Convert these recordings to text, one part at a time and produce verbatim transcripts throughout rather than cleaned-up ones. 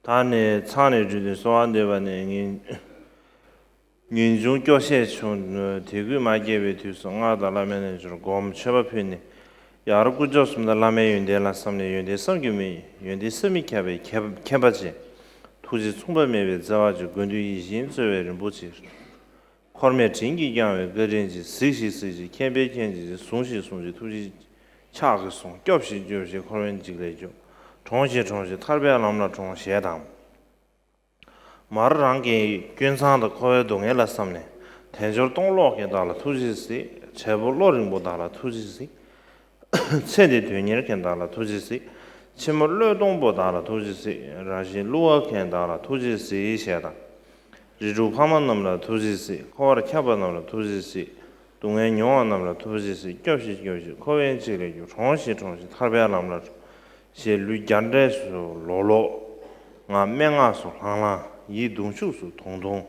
ད་ནི་ཚང་ནས་བྲུས་ཏེ་གསོལ་བ་འདེབས་པ་ནས་ངེས་ངེས་འབྱུང་སྐྱོ་ཤས་བྱུང་། དད་གུས་མ་སྐྱེས་པའི་དུས་སུ་སྔར་དང་བླ་མའི་རྣལ་འབྱོར་སྒོམ། མཆོད་པ་ཕུལ་ནས་ཡར་དཀོན་མཆོག་གསུམ་དང་བླ་མའི་ཡོན་ཏན་ལ་བསམ་ནས། ཡོན་ཏན་བསམ་གྱིས་མི་ཡོན་ཏན་བསམ་མི་ཁྱབ་པའི་མཁས་མཁྱེན་པ་ཅན། ཐུགས་རྗེ་མཚུངས་པ་མེད་པའི་བརྩེ་བ་ཅན། དགོས་འདོད་ཡིད་བཞིན་སྩོལ་བའི་རིན་པོ་ཆེ། འཁོར་མེད་དྲིན་གྱིས་བསྐྱངས་པའི་བཀའ་དྲིན་ཅན། གཟིགས་ཤིག་གཟིགས་ཤིག་མཁྱེན་པས་མཁྱེན་ཅིག །ཟུང་ཞིག་ཟུང་ཞིག་ཐུགས་རྗེའི་ཕྱག་གིས་ཟུང་། སྐྱོབས་ཤིག་སྐྱོབས་ཤིག་འཁོར་བའི་འཇིགས་ལས་སྐྱོབས། དྲོངས་ཤིག་དྲོངས་ཤིག་ཐར་པའི་ལམ་ལ་དྲོངས། ཞེས་དང་། མར་རང་གི་སྐྱོན་མཚང་དང་འཁོར་བའི་སྡུག་བསྔལ་ལ་བསམ་ནས། དལ་འབྱོར་སྟོང་ལོག་གིས་བདག་ལ་ཐུགས་རྗེས་གཟིགས། བྲེལ་པོ་བློ་རིང་པོ་བདག་ལ་ཐུགས་རྗེས་གཟིགས། ཚེ་འདིའི་དོན་གཉེར་མཁན་བདག་ལ་ཐུགས་རྗེས་གཟིགས། ཕྱི་མ་བློས་གཏོང་པོ་བདག་ལ་ཐུགས་རྗེས་གཟིགས། རང་གཞན་བསླུ་བ་མཁན་བདག་ལ་ཐུགས་རྗེས་གཟིགས། ཞེས་དང་། རིགས་དྲུག་ཕ་མ་རྣམས་ལ་ཐུགས་རྗེས་གཟིགས། འཁོར་བར་འཁྱམས་པ་རྣམས་ལ་ཐུགས་རྗེས་གཟིགས། སྡུག་བསྔལ་མྱོང་བ་རྣམས་ལ་ཐུགས་རྗེས་གཟིགས། སྐྱོབས་ཤིག་སྐྱོབས་ཤིག་འཁོར་བའི་འཇིགས་ལས་སྐྱོབས། དྲོངས་ཤིག་དྲོངས་ཤིག་ཐར་པའི་ལམ་ལ་དྲོངས། ཞེས་ལུས་རྒྱ་འདྲེས་སུ་ལོག་ལོག །ངག་སྨྲེ་སྔགས་སུ་ལྷང་ལྷང་། ཡིད་གདུང་ཤུགས་སུ་དུང་དུང་།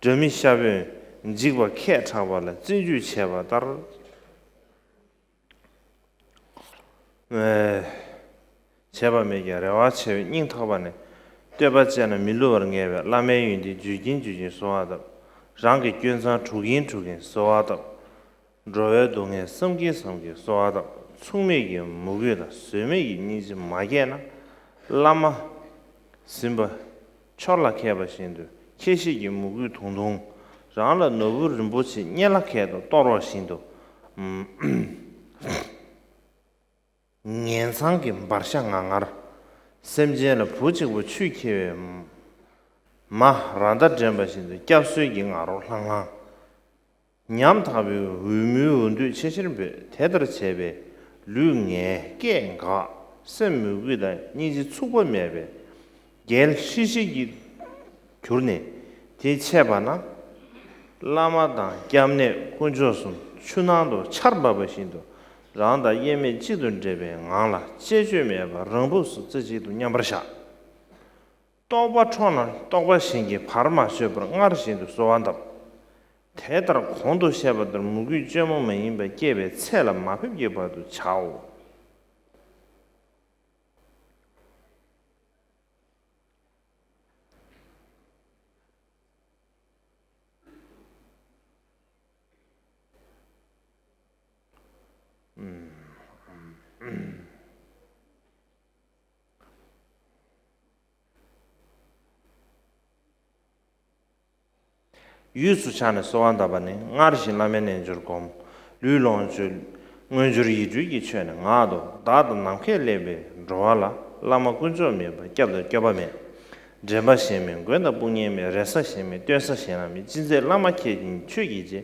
སྒྲ་མི་ཤ་བོས་འཇིགས་པ་ཁས་དྲག་པ་ལ། བརྩོན་འགྲུས་བྱས་པ་ལྟར། བྱས་པ་མེད་ཀྱང་རེ་བ་ཆེ་བའི་སྙིང་ཐག་པ་ནས། བསྟོད་པ་བཅས་ན་མི་བསླུ་བར་ངེས་པའི། བླ་མའི་ཡོན་ཏན་བརྗོད་ཀྱིན་བརྗོད་ཀྱིན་གསོལ་བ་བཏབ། རང་གི་སྐྱོན་མཚང་འཁྲུ་གིན་འཁྲུ་གིན་གསོལ་བ་བཏབ། འགྲོ་བའི་སྡུག་བསྔལ་བསམ་གྱིན་བསམ་གྱིན་གསོལ་བ་བཏབ། མཚུངས་མེད་ཀྱི་མོས་གུས་དང་བཟོད་མེད་ཀྱི་སྙིང་རྗེ་མ་སྐྱེས་ན། བླ་མ་ཟིན་པ་ཆོར་ལ་ཁད་པ་བཞིན་དུ། ཁྱེད་ཤེས་ཀྱི་མོས་གུས་དུང་དུང་། རང་ལ་ནོར་བུ་རིན་པོ་ཆེ་སྙན་ལ་ཁད་དུ་གཏོར་བ་བཞིན་དུ། ངན་མཚང་གི་འབར་ཤ་ངར་ངར། སེམས་ཅན་ལ་བུ་གཅིག་པུ་ཆུས་ཁྱེར་བའི་མ་ར་མདའ་འདྲེན་པ་བཞིན་དུ། སྐྱབས་གསོལ་གྱི་ང་རོ་ལྷང་ལྷང་། ཉམ་ཐག་པའི་འོལ་མོའི་འོ་འདོད་ཆེ་ཆེར་འབོད། དེ་ལྟར་བྱས་པས་ལུས་ངལ་སྐད་འགག །སེམས་མོས་གུས་དང་སྙིང་རྗེ་ཚུགས་པ་མེད་པས། རྒྱལ་ཧྲི་ཞི་གྱུར་ནས་དེ་འཆད་པ་ན། བླ་མ་དང་སྐྱབས་གནས་དཀོན་མཆོག་གསུམ་ཆུ་ནང་དུ་ཆར་འབབ་པ་བཞིན་དུ། རང་དང་དབྱེར་མེད་གཅིག་ཏུ་འདྲེས་པའི་ངང་ལ་བཅས་བཅོས་མེད་པར་རང་བབས་སུ་རྩེ་གཅིག་ཏུ་མཉམ་པར་བཞག །རྟོག་པ་འཕྲོག་ན་རྟོག་པ་གཞན་གྱིས་བར་མ་ཆོད་པར་སྔར་བཞིན་དུ་གསོལ་བ་བཏབ། དེ་ལྟར་གོང་དུ་བཤད་པ་ལྟར་མོས་གུས་བཅོས་མ་མ་ཡིན་པ་སྐྱེས་པའི་ཚད་ལ་མ་ཕེབས་ཀྱི་བར་དུ་བྱའོ། ཡུས་སུ་ཆགས་ནས་གསོལ་བ་བཏབ་པ་ནི། སྔར་བཞིན་བླ་མའི་རྣལ་འབྱོར་བསྒོམ། ལུས་ལོངས་སྤྱོད་དངོས་འབྱོར་ཡིད་སྤྲུལ་གྱི་མཆོད་ནས། ངག་དང་བརྡ་དང་ནམ་མཁས་ཀླས་པའི་འགྲོ་བ་ལ། བླ་མ་དཀོན་མཆོག་མིན་པ་སྐྱབས་དང་སྐྱོབ་པ་མེད། འདྲེན་པ་གཞན་མེད་མགོན་དང་དཔུང་གཉེན་མེད། རེ་ས་གཞན་མེད་བསྟོད་ས་གཞན་ལ་མེད། ཅི་མཛད་བླ་མ་ཁྱེད་ཉིད་ཆོས་ཀྱི་རྗེ།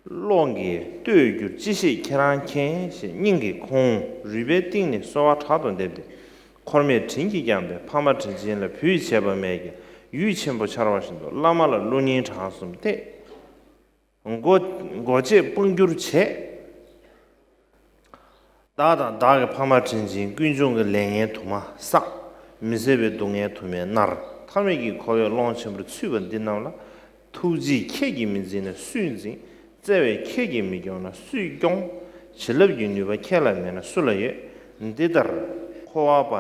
བློ་འགས་བསྟོད་གྱུར་ཅི་ཤེས་ཁྱེད་རང་མཁྱེན། ཞེས་སྙིང་གི་ཁོང་རུས་པའི་གཏིང་ནས་གསོལ་བ་དྲག་ཏུ་འདེབས་ཏེ། འཁོར་མེད་དྲིན་གྱིས་བསྐྱངས་པའི་ཕ་མ་དྲིན་ཆེན་ལ། བུས་བྱས་པ་མེད་ཀྱང་ཡུས་ཆེན་པོ་འཆར་བ་བཞིན་དུ། བླ་མ་ལ་བློ་སྙིང་བྲང་གསུམ་གཏད། མགོ་མགོ་བཅད་དཔུང་འགྱུར་བྱས། བདག་དང་བདག་གི་ཕ་མ་དྲིན་ཆེན་ཀུན་འབྱུང་གི་ལས་ངན་དུ་མ་བསགས། མི་བཟད་པའི་སྡུག་བསྔལ་དུ་མས་མནར། མཐའ་མེད་ཀྱི་འཁོར་བའི་ཀློང་ཆེན་པོར་ཚུད་པ་འདི་རྣམས་ལ། ཐུགས་རྗེས་ཁྱེད་ཀྱིས་མི་འཛིན་ན་སུས་འཛིན། བརྩེ་བས་ཁྱེད་ཀྱིས་མི་སྐྱོང་ན་སུས་སྐྱོང་། བྱིན་རླབས་ཀྱི་ནུས་པ་ཁྱེད་ལ་མེད་ན་སུ་ལ་ཡོད། འདི་ལྟར་འཁོར་བ་པ་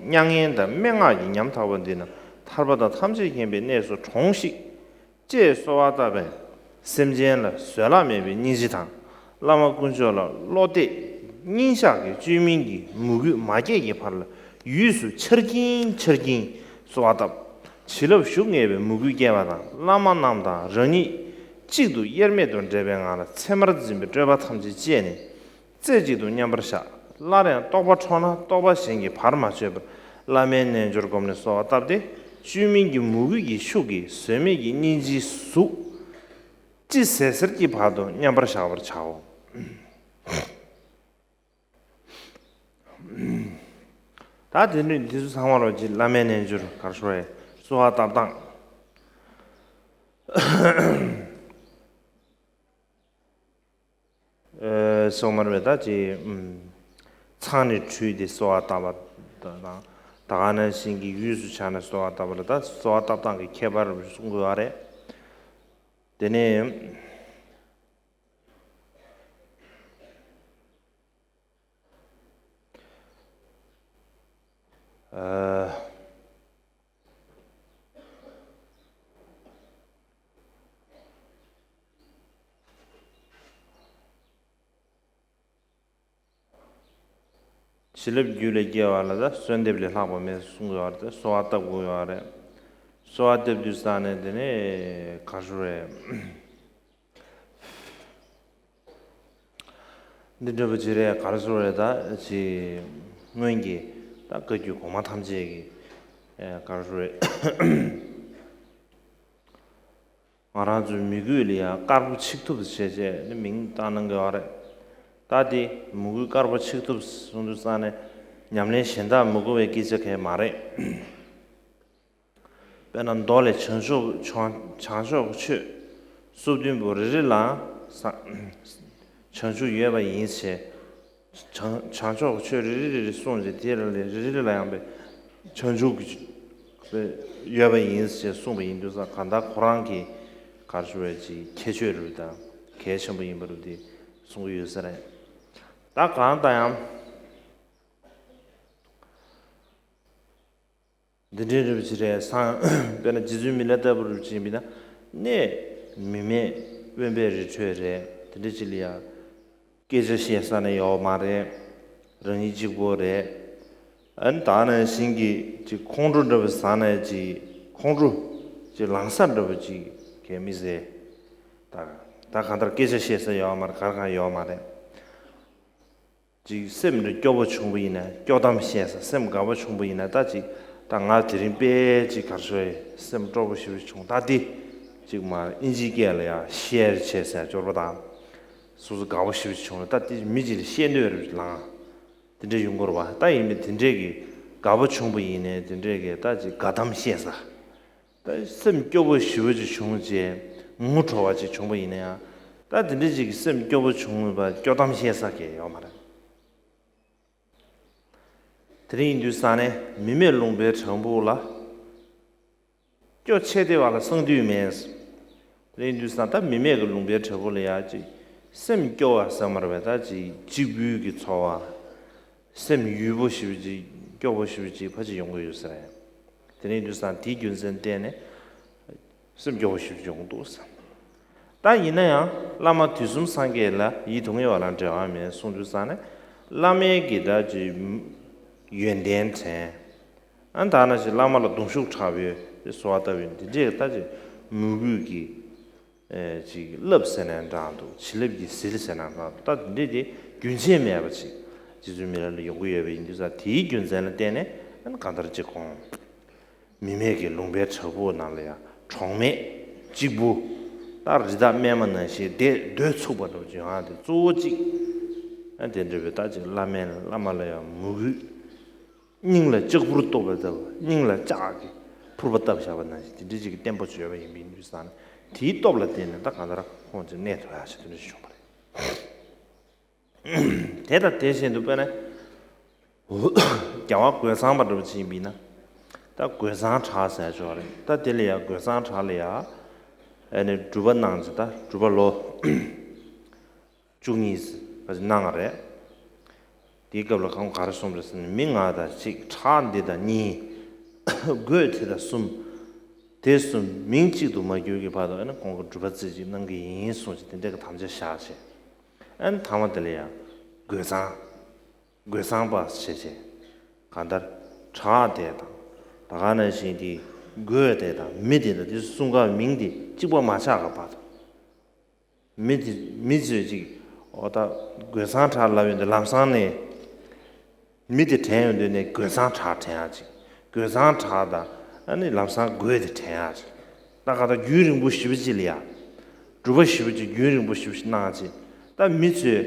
མྱ་ངན་དང་སྨྲེ་སྔགས་ཀྱིས་ཉམ་ཐག་པ་འདི་རྣམས་ཐར་པ་དང་ཐམས་ཅད་མཁྱེན་པའི་གནས་སུ་དྲོངས་ཤིག །ཅེས་གསོལ་བ་བཏབ་པས། སེམས་ཅན་ལ་བཟོད་གླགས་མེད་པའི་སྙིང་རྗེ་དང་། བླ་མ་དཀོན་མཆོག་ལ་བློ་གཏད་སྙིང་གཤགས་ཀྱི་བཅོས་མིན་གྱི་མོས་གུས་མ་སྐྱེས་ཀྱི་བར་ལ་ཡུས་སུ་འཆར་གྱིན་འཆར་གྱིན་གསོལ་བ་བཏབ། བྱིན་རླབས་ཞུགས་ངེས་པའི་མོས་གུས་སྐྱེས་པ་དང་། བླ་མ་རྣམས་དང་རང་ཉིད་གཅིག་ཏུ་དབྱེར་མེད་དུ་འདྲེས་པའི་ངང་ལ་ཚད་མར་འཛིན་པའི་སྤྲོས་པ་ཐམས་ཅད་བཅད་ནས། རྩེ་གཅིག་ཏུ་མཉམ་པར་བཞག །སླར་ཡང་རྟོག་པ་འཕྲོག་ན་རྟོག་པ་གཞན་གྱིས་བར་མ་ཆོད་པར་བླ་མའི་རྣལ་འབྱོར་བསྒོམས་ནས་གསོལ་བ་བཏབ་སྟེ། བཅོས་མིན་གྱི་མོས་གུས་ཀྱི་ཤུགས་ཀྱིས་བཟོད་མེད་ཀྱི་སྙིང་རྗེའི་གཟུགས་ཅི་ཟད་ཟེར་གྱི་བར་དུ་མཉམ་པར་བཞག་པར་བྱའོ། ད་དེ་ནས་འདི་ཚོ་ཚང་མ་ལོ་རྗེ་བླ་མའི་རྣལ་འབྱོར་གར་ཤོར་བའི་གསོལ་བ་བཏབ་སྟངས། ཨེ། སོགས་མར་བས་ད་ཅི། ཨུམ། ཚང་ནས་བྲུས་ཏེ་གསོལ་བ་བཏབ་པ་དང་། ད་ག་ནང་བཞིན་གྱི་ཡུས་སུ་ཆགས་ནས་གསོལ་བ་བཏབ་པ་ལ་ད་གསོལ་བ་བཏབ་སྟངས་ཀྱི་ཁྱད་པར་གསུང་དགོས་པ་རེད། དེ་ནས། ཨ། བྱིན་རླབས་རྒྱུད་ལ་སྐྱེ་བ་ལ་ད་གསོལ་འདེབས་ལས་ལྷག་པ་མེད་གསུངས་ཡོད་རེད། གསོལ་བ་བཏབ་དགོས་ཡོད་རེད། གསོལ་བ་བཏབ་དུས་ཙང་ནས་དེ་ནས་ག་རེ་ཞུ་རེད། འདི་འདྲ་པོ་ཅིག་རེད། ག་རེ་ཟེར་རེད། ད་ཅིག་སྔོན་གྱི་ད་བཀའ་བརྒྱུད་གོང་མ་ཐམས་ཅད་ཀྱི་ཨེ་ག་རེ་ཟེར་རེད། ང་རང་ཚོའི་མི་རྒྱུད་ལ་ཡང་དཀར་པོ་ཆིག་ཐུབ་ཟེར་བྱས་ནི་མིང་བཏགས་གནང་གི་ཡོད་རེད། ད་དེ་མི་རྒྱུད་དཀར་པོ་ཆིག་ཐུབ་གསུང་དུས་ཙང་ནས་ཉམས་ལེན་གཞན་དག་མི་དགོས་པའི་སྐད་ཆ་གང་ཡང་མ་རེད། དཔེར་ན་མདོ་ལས་བྱང་ཆུབ་བྱང་བྱང་ཕྱོགས་ཀྱི་ཆོས་སོ་བདུན་པོ་རེ་རེ་ལའང་ས་བྱང་ཆུབ་ཡོད་པ་ཡིན་ཞེས། བྱང་བྱང་ཕྱོགས་ཀྱི་ཆོས་རེ་རེ་རེ་རེ་གསུངས་རྗེས་དེ་རེ་རེ་རེ་རེ་ལ་ཡང་པའི་བྱང་ཆུབ་ཀྱི་ཡོད་པ་ཡིན་ཞེས་གསུངས་པ་ཡིན་དུས་ཙང་གང་ལྟར་ཁོ་རང་གི་ག་རེ་ཞུ་བའི་ཅིག་ཁྱད་ཆོས་རེད་ད། གལ་ཆེན་པོ་ཡིན་པ་རེད་དེ་གསུང་གི་ཡོད་ས་རེད། ད་གང་ལྟར་ཡང་འདི་འདྲའི་རིགས་ཅིག་རེད་སང་། དཔེར་ན་རྗེ་བཙུན་མི་ལ་ལྟ་བུ་རིགས་ཅིག་ཡིན་པ་ན་གནས་མི་མེད་དབེན་པའི་རི་ཁྲོད་རེད། དེ་འདྲ་ཅིག་ལ་ཡ་སྐད་ཆ་བཤད་ས་ནས་ཡོད་མ་རེད། རང་ཉིད་གཅིག་པོ་རེད། ཨ་ནི་ད་ནང་བཞིན་གྱི་ཅིག་ཁོང་ཁྲོ་འདྲ་བོ་ཟ་ནས་ཅིག་ཁོང་ཁྲོ་ཅིག་ལངས་ས་འདྲ་བོ་ཅིག་གས་མི་ཟེར། ད་ད་གང་ལྟར་སྐད་ཆ་བཤད་ས་ཡོད་མ་རེད། གར་གང་ཡོད་མ་རེད། ཅིག་སེམས་འདི་སྐྱོ་པོ་བྱུང་པ་ཡིན་ན་སྐྱོ་གཏམ་བཤད་ས། སེམས་དགའ་པོ་བྱུང་པ་ཡིན་ན་ད་ཅིག་ད་ང་དེ་རིང་དཔེ་ཅིག་གར་ཤོར་སེམས་སྤྲོ་པོ་ཞེ་པོ་བྱུང་ད་དེ་ཅིག་མ་ཨིན་ཇིའི་སྐད་ལ་ཡང་ཤེར་བྱས་ཟེར་སྐྱོར་པ་དང་། སོ་སོ་དགའ་པོ་ཞེ་པོ་བྱུང་ན་ད་དེ་མི་ཅིག་ལ་བཤད་འདོད་རེད་ལང་། དེ་འདྲ་ཡོང་གི་རེད་བ། ད་ཡིན་ནའི་དེ་འདྲས་ཀྱི་དགའ་པོ་བྱུང་པ་ཡིན་ནའི་དེ་འདྲས་ཀྱི་ད་ཅིག་དགའ་གཏམ་བཤད་ས། ད་སེམས་སྐྱོ་པོ་ཞེ་པོ་ཅིག་བྱུང་རྗེས་ངུ་བྲོ་བ་ཅིག་བྱུང་པ་ཡིན་ན་ཡང་ད་དེ་འདྲ་ཅིག་གི་སེམས་སྐྱོ་པོ་བྱུང་བ་སྐྱོ་གཏམ་བཤད་ས་གས་ཡོད་མ་རེད། དེ་རིང་ཡིན་དུས་ས་ནས་མི་མེད་ལུང་པའི་བྲག་ཕུག་ལ། སྐྱོ་ཆེ་དེ་བ་ལ་གསང་འདུས་མེད། དེ་རིང་ཡིན་དུས་ས་ད་མི་མེད་ཀྱི་ལུང་པའི་བྲག་ཕུག་ལ་ཡ་ཅིག་སེམས་སྐྱོ་བ་ཟེར་མ་རེད་པས། ད་ཅིག་གཅིག་པུའི་གི་ཚོར་བ། སེམས་ཡུལ་པོ་ཞེ་པོ་ཅིག་སྐྱོ་པོ་ཞེ་པོ་ཅིག་ཕལ་ཆེར་ཡོང་གི་ཡོད་ས་རེད། དེ་རིང་དུས་སང་དེའི་རྒྱུ་མཚན་བརྟེན་ནས་སེམས་སྐྱོ་པོ་ཞེ་པོ་ཅིག་ཡོང་གི་འདུག་ས། ད་ཡིན་ན་ཡང་བླ་མ་དུས་གསུམ་སངས་རྒྱས་ལ་ཡིད་དུ་ངེས་པ་ལ་འབྲལ་བ་མེད་གསུངས་དུས་ཙང་ནས་བླ་མའི་གི་ད་ཅིག་ཡོན་ཏན་དྲན། ཨ་ད་ནང་བཞིན་བླ་མ་ལ་གདུང་ཤུགས་དྲག་པོའི་གསོལ་བ་བཏབ་ཡོད་འདི་འདྲས་ད་ཅིག་མོས་གུས་ཀྱི། ཨེ་ཅིག་བསླབ་ཟེར་ན་འདྲ་འདུག་བྱིན་རླབས་ཀྱི་ཟིལ་ཟེར་ན་འདྲ་འདུག་ད་འདི་འདྲས་དེ་རྒྱུན་ཆད་མེད་པ་ཅིག་རྗེ་བཙུན་མི་ལ་ལ་ཡོང་གི་ཡོད་པ་ཡིན་དུས་ཙང་དེའི་རྒྱུ་མཚན་ལ་བརྟེན་ནས་ཨ་ནི་གང་ལྟར་ཅིག་ཁོང་མི་མེད་ཀྱི་ལུང་པའི་བྲག་ཕུག་ནང་ལ་ཡང་གྲོགས་མེད་གཅིག་པུ་ད་རི་དྭགས་སྨྱོན་མ་ནང་བཞིན་བསྡད་སྡོད་ཚུགས་པ་འདྲ་བོ་ཅིག་ཡོང་ཡ་དེ་གཙོ་བོ་གཅིག་ཨ་དེ་འདྲ་བའི་ད་ཅིག་བླ་མའི་བླ་མ་ལ་ཡང་མོས་གུས། སྙིང་ལ་ལྕགས་ཕུར་གཏུབ་པ་ལྟ་བུ། སྙིང་ལ་ལྕགས་ཀྱི་ཕུར་པ་བཏབ་བཞག་པ་ནང་བཞིན་དེ་འདྲ་ཅིག་གི་བརྟན་པོ་བྱོས་པ་ཡིན་པའི་དུས་ཙང་ནས་དེའི་སྟོབས་ལ་བརྟེན་ནས་ད་གང་ལྟར་ཁོང་ཚོས་གནས་ཐུབ་ཡག་ཞིག་དེ་འདྲ་ཞིག་བྱུང་བ་རེད། དེ་དང་དེ་བཞིན་དུ་དཔེར་ན་རྒྱལ་བ་རྒོད་ཚང་པ་འདྲ་པོ་ཅིག་ཡིན་པ་ཡིན་ན་ད་རྒོད་ཚང་བྲག་ཟེར་ཆོག་རེད། ད་དེ་ལ་ཡང་རྒོད་ཚང་བྲག་ལ་ཡང་ཨ་ནི་སྒྲུབ་པ་གནང་ཅིག་ད་སྒྲུབ་པ་ལོ། བཅུ་གཉིས་ག་ཅིག་གནང་བ་རེད། དེའི་སྐབས་ལ་ཁོང་ག་རེ་གསུངས་རེད་ཟེར་ན་མི་ལྔ་དང་གཅིག་ཁྲག་འདི་དང་གཉིས། རྒོད་དེ་དང་གསུམ། དེ་གསུམ་མིང་གཅིག་ཏུ་མ་གྱུར་གྱི་བར་དུ་ཨ་ནི་ཁོང་གིས་སྒྲུབ་པ་རྩེ་གཅིག་གནང་གི་ཡིན་གསུངས་ཅིག་དེ་འདྲ་གི་དམ་བཅའ་བཞག་བྱས། ཨ་ནི་ཐ་མ་དེ་ལ་ཡང་རྒོད་ཚང་། རྒོད་ཚང་པ་ཞེས་བྱས། གང་ལྟར་བྲག་དེ་དང་། ད་ག་ནང་བཞིན་དེ་རྒོད་དེ་དང་མི་དེ་དང་དེ་གསུམ་ཀའི་མིང་དེ་གཅིག་པ་མ་ཆགས་ཀྱི་བར་དུ། མི་དེ་མི་ཚོས་ཅིག་འོ་ད་རྒོད་ཚང་བྲག་ལབ་ཡོང་དུས་ལམ་སང་ནས་མི་དེ་དྲན་ཡོང་དུས་ནས་རྒོད་ཚང་བྲག་དྲན་ཡག་ཅིག་རྒོད་ཚང་བྲག་དང་ཨ་ནི་ལམ་སང་རྒོད་དེ་དྲན་ཡག་ཅིག་ད་ག་ད་རྒྱུན་རིང་པོ་ཞེ་པོ་ཅིག་ལ་ཡ། སྒྲུབ་པ་ཞེ་པོ་ཅིག་རྒྱུན་རིང་པོ་ཞེ་པོ་ཅིག་གནང་ཅིག་ད་མི་ཚོས་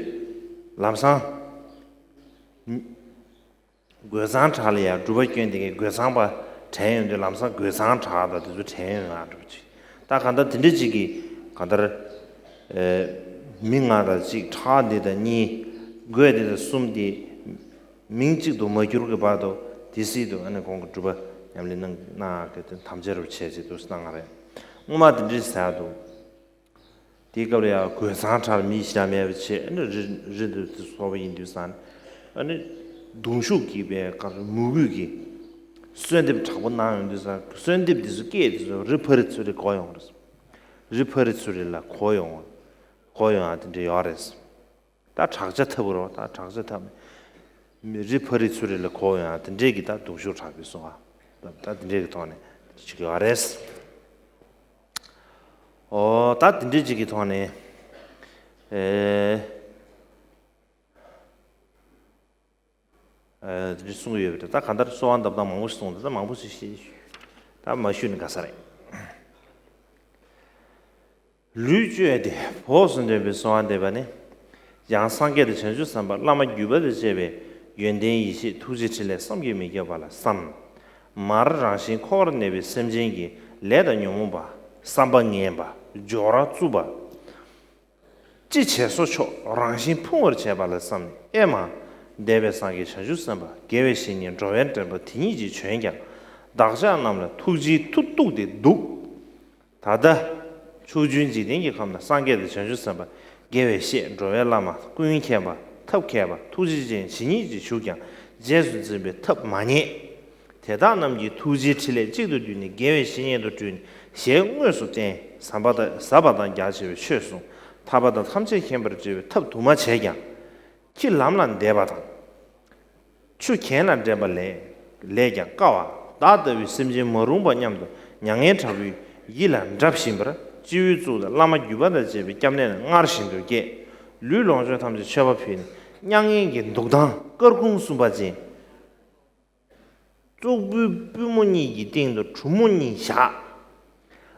ལམ་སང་། རྒོད་ཚང་བྲག་ལ་ཡང་སྒྲུབ་པ་སྐྱོན་དེ་གའི་རྒོད་ཚང་པ་དྲན་ཡོང་དུས་ལམ་སང་རྒོད་ཚང་བྲག་དང་དེ་ཚོ་དྲན་ཡོང་ཡག་འགྲོ་ཅིག་ད་གང་ལྟར་དེ་འདྲ་ཅིག་གིས་གང་ལྟར། ཨེ། མི་ལྔ་དང་གཅིག་ཁྲག་འདི་དང་གཉིས། རྒོད་འདི་དང་གསུམ་དེ། མིང་གཅིག་ཏུ་མ་གྱུར་གྱི་བར་དུ་དེ་སྲིད་དུ་ཨ་ནི་ཁོང་གི་སྒྲུབ་པ་ཉམས་ལེན་གནང་གནང་ཡག་གི་དམ་བཅའ་རུ་བྱས་ཅིག་ཏུ་གནང་བ་རེད། སྔོན་མ་དེ་འདྲ་ཟེར་ཡག་འདུག་དེའི་སྐབས་ལ་ཡང་རྒོད་ཚང་བྲག་ལ་མི་ཞེ་དྲག་མེད་པ་བྱས། ཨ་ནི་རི་རི་འདི་ཚོ་ཚོགས་པ་ཡིན་དུས་ཙང་ཨ་ནི་གདུང་ཤུགས་ཀྱིས་པའི་ཀར་མོས་གུས་ཀྱིས་གསོལ་འདེབས་དྲག་པོ་གནང་ཡོང་དུས་ཙང་གསོལ་འདེབས་འདི་ཚོ་སྐད་འདི་ཚོ་རི་ཕ་རི་ཚུ་རི་གོ་ཡོང་རེད། རི་ཕ་རི་ཚུ་རི་ལ་གོ་ཡོང་། གོ་ཡོང་ཡག་དེ་འདྲ་ཡོད་རེད། ད་དྲག་ཆ་ཐབས་རོ་ད་དྲག་ཆ་ཐབས། མི་རི་ཕ་རི་ཚུ་རེ་ལ་གོ་ཡང་དེ་འདྲས་ཀྱི་ད་སྡུག་ཤོས་དྲག་པའི་སོ་ཨ། ད་ད་དེ་འདྲས་ཀྱི་ཐོག་ནས་ཅིག་ཡོད་རེད། ཨོ་ད་དེ་འདྲས་ཅིག་གི་ཐོག་ནས་ཨེ། ཨ་དེ་འདྲ་གསུང་གི་ཡོད་པ་རེད། ད་གང་ལྟར་གསོལ་བ་འདེབས་སྟངས་མང་པོ་ཞིག་གསུངས་འདུག་ད་མང་པོ་ཞིག་ཤེས་ད་མ་ཞུས་ནས་དགའ་ས་རེད། ལུས་བཅོས་ཏེ་བོགས་སུ་འདོན་པའི་གསོལ་བ་འདེབས་པ་ནི། ཡང་སངས་རྒྱས་དང་བྱང་ཆུབ་སེམས་དཔའ་བླ་མ་བརྒྱུད་པ་དང་བཅས་པའི་ཡོན་ཏན་ཡེ་ཤེས་ཐུགས་རྗེ་ཕྲིན་ལས་བསམ་གྱིས་མི་ཁྱབ་པ་ལ་བསམ། མར་རང་བཞིན་འཁོར་བར་གནས་པའི་སེམས་ཅན་གྱི་ལས་དང་ཉོན་མོངས་པ་བསམ་པ་ངན་པ་སྦྱོར་བ་རྩུབ་པ། ཅི་བྱེད་སོ་ཆོག་རང་བཞིན་ཕུང་བར་བྱེད་པ་ལ་བསམ་ནས་ཨེ་མ། འདས་པའི་སངས་རྒྱས་བྱང་ཆུབ་སེམས་དཔའ་དགེ་བའི་བཤེས་གཉེན་འགྲོ་བའི་འདྲེན་པ་དེ་ཉིད་ཀྱིས་བྱོན་ཀྱང་བདག་ཅག་རྣམས་ལ་ཐུགས་རྗེའི་མཐུ་གཏུགས་ཏེ་འདུག་ད་ལྟ་ཕྱོགས་བཅུའི་འཇིག་རྟེན་གྱི་ཁམས་ན་སངས་རྒྱས་དང་བྱང་ཆུབ་སེམས་དཔའ་དགེ་བའི་བཤེས་འགྲོ་བའི་བླ་མ་ཀུན་མཁྱེན་པ་ཐབས་མཁས་པ་ཐུགས་རྗེ་ཅན་ཇི་སྙེད་ཅིག་བཞུགས་ཀྱང་རྗེས་སུ་འཛིན་པའི་ཐབས་མ་རྙེད། དེ་དག་རྣམས་ཀྱི་ཐུགས་རྗེའི་ཕྲིན་ལས་གཅིག་ཏུ་བསྡུས་ནས་དགེ་བའི་བཤེས་གཉེན་དུ་སྤྲུལ་ནས་ཞལ་དངོས་སུ་བསྟན། ཟབ་པ་དང་ཟབ་པ་དང་རྒྱ་ཆེ་བའི་ཆོས་གསུངས། ཐར་པ་དང་ཐམས་ཅད་མཁྱེན་པར་བྱེད་པའི་ཐབས་དུ་མ་བྱས་ཀྱང་། ཁྱི་ལམ་ལ་འདེད་པ་དང་། ཆུ་གྱེན་ལ་འདྲེན་པ་ལས་ལས་ཀྱང་དཀའ་བ། བདག་ལྟ་བུའི་སེམས་ཅན་མ་རུངས་པ་སྙམ་དུ་མྱ་ངན་དྲག་པོའི་ཡིད་ལ་འདྲ་བཞིན་པར་སྤྱི་བོའི་གཙུག་ཏུ་བླ་མ་བརྒྱུད་པ་དང་བཅས་པའི་སྐྱབས་གནས་ལ་སྔར་བཞིན་དུ་བསྐྱེད། ལུས་ལོངས་སྤྱོད་ཐམས་ཅད་མཆོད་པ་ཕུལ་ནས་མྱ་ངན་གྱི་འདུག་སྟངས་སྐར་ཁུང་གསུམ་པ་ཅན། གཙུག་ཕུད་པུས་མོ་གཉིས་ཀྱི་སྟེང་དུ་གྲུ་མོ་གཉིས་བཞག་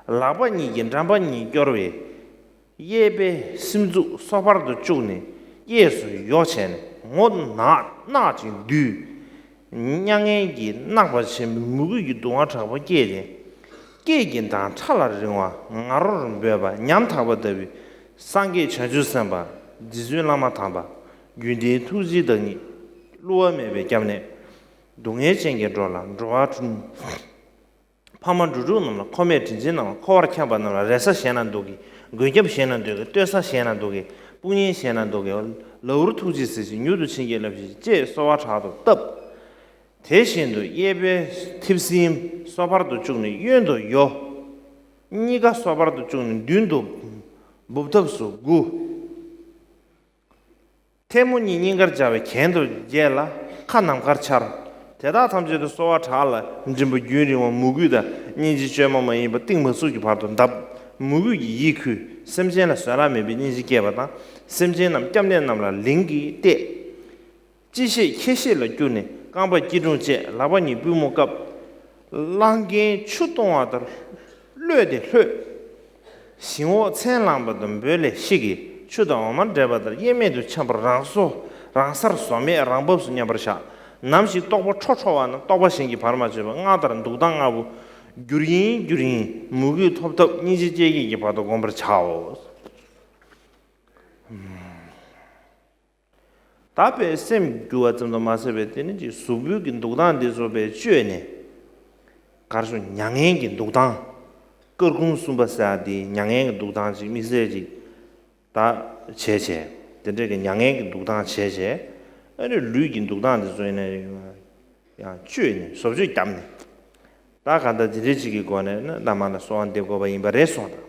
ལག་པ་གཉིས་ཀྱིས་འགྲམ་པ་གཉིས་སྐྱོར་བའི་གཡས་པའི་སྲིན་མཛུབ་སོ་ཕར་དུ་བཅུག་ནས་གཡས་སུ་ཡོ་བྱས་ནས་ངོ་ནག་གནག་ཅིང་བསྡུས། མྱ་ངན་གྱི་གནག་པ་ཆེན་པོའི་མོས་གུས་ཀྱི་གདུང་བ་དྲག་པོ་སྐྱེས་ཏེ། སྐད་ཀྱི་མདངས་ཕྲ་ལ་རིང་བ་ང་རོར་འབོད་པ་ཉམ་ཐག་པ་ལྟ་བུའི་སངས་རྒྱས་བྱང་ཆུབ་སེམས་དཔའ་རྗེ་བཙུན་བླ་མ་དམ་པ་རྒྱུད་སྡེའི་ཐུགས་རྗེའི་བདག་ཉིད་བསླུ་བ་མེད་པའི་སྐྱབས་གནས། སྡུག་བསྔལ་ཅན་གྱི་འགྲོ་ལ་འགྲོ་བ་བསྐྲུན། ཕ་མ་འགྲོ་དྲུག་རྣམས་ལ་ཁོ་མས་དྲིན་ཆེན་རྣམས་ལ་འཁོར་བར་འཁྱམས་པ་རྣམས་ལ་རེ་ས་གཞན་ན་འདུག་གི་མགོན་སྐྱབས་གཞན་ན་འདུག་གི་བསྟོད་ས་གཞན་ན་འདུག་གི་དཔུང་གཉེན་གཞན་ན་འདུག་གི་ལ་འུར་ཐུགས་རྗེས་གཟིགས་ཤིག་མྱུར་དུ་བྱིན་གྱིས་བརླབས་ཤིག་ཅེས་གསོལ་བ་དྲག་ཏུ་བཏབ། དེ་བཞིན་དུ་གཡས་པའི་མཐེབ་སྲིན་སོ་ཕར་དུ་བཅུག་ནས་གཡོན་དུ་ཡོ། གཉིས་ཀ་སོ་ཕར་དུ་བཅུག་ནས་མདུན་དུ་འབུབ་ཐབས་སུ་དགུ། ཐལ་མོ་གཉིས་སྙིང་གར་སྦྱར་བའི་གྱེན་དུ་བརྒྱད་ལ་ཁ་ནམ་མཁར་འཕྱར། དེ་དག་ཐམས་ཅད་དུ་གསོལ་བ་དྲག་ལ་མགྲིན་པ་རྒྱུན་རིང་བ་མོས་གུས་དང་སྙིང་རྗེ་བཅོས་མ་མ་ཡིན་པ་གཏིང་མ་ཚུགས་ཀྱི་བར་དུ་བརྡབ། མོས་གུས་ཀྱི་ཡིད་ཁུལ། སེམས་ཅན་ལ་བཟོད་གླགས་མེད་པའི་སྙིང་རྗེ་སྐྱེས་པ་དང་སེམས་ཅན་རྣམས་སྐྱབས་གནས་རྣམས་ལ་ལིང་གིས་གཏད། ཅི་ཤེས་ཁྱེད་ཤེས་ལ་བསྐྱུར་ནས་རྐང་པ་སྐྱིལ་ཀྲུང་བཅས་ལག་པ་གཉིས་པུས་མོ་བཀབ། གླང་རྒན་ཆུ་གཏོང་བ་ལྟར་གློད་དེ་ལྷོད། ཞིང་འོག་ཚན་ལངས་པ་དང་འབོལ་ལས་ཤིག་གིས་ཆུ་དང་འོ་མ་འདྲེས་པ་ལྟར་དབྱེར་མེད་དུ་འཁྱམས་པར་རང་སོ་རང་སར་བཟོ་མེད་རང་བབས་སུ་མཉམ་པར་བཞག་ནམ་ཞིག་རྟོག་པ་འཕྲོ་འཕྲོ་བ་ན་རྟོག་པ་གཞན་གྱིས་བར་མ་ཆོད་པ་སྔར་ལྟར་འདུག་སྟངས་སྔ་བོ་བསྒྱུར་ཡིན་བསྒྱུར་ཡིན་མོས་གུས་ཐོབ་ཐབས་སྙིང་རྗེ་སྐྱེ་མཁན་གྱི་བར་དུ་བསྒོམ་པར་བྱའོ། དག་པའི་སེམས་རྒྱུ་བ་ཙམ་དུ་མ་ཟད་པའི་དེ་ནི་ཅིག་གཟུགས་པོའི་གི་འདུག་སྟངས་འདི་ཚོ་བས་བཅོས་ནས་གར་སོང་མྱ་ངན་གྱི་འདུག་སྟངས། སྐར་ཁུང་གསུམ་པ་ཟེར་ཡ་དེ་མྱ་ངན་གྱི་འདུག་སྟངས་ཅིག་དམིགས་བསལ་ཅིག་ད་བྱས་བྱས་དེ་འདྲའི་གི་མྱ་ངན་གྱི་འདུག་སྟངས་བྱས་བྱས་ཨ་ནི་ལུས་ཀྱི་འདུག་སྟངས་འདི་ཚོ་ཡིན་ན་ཡང་བཅོས་ནས་བཟོ་བཅོས་བརྒྱབ་ནས་ད་ག་འདྲ་འདི་འདྲའི་ཅིག་གི་སྒོ་ནས་ནི་བླ་མ་ལ་གསོལ་བ་འདེབས་དགོས་པ་ཡིན་པ་རེད་གསུངས་དང་།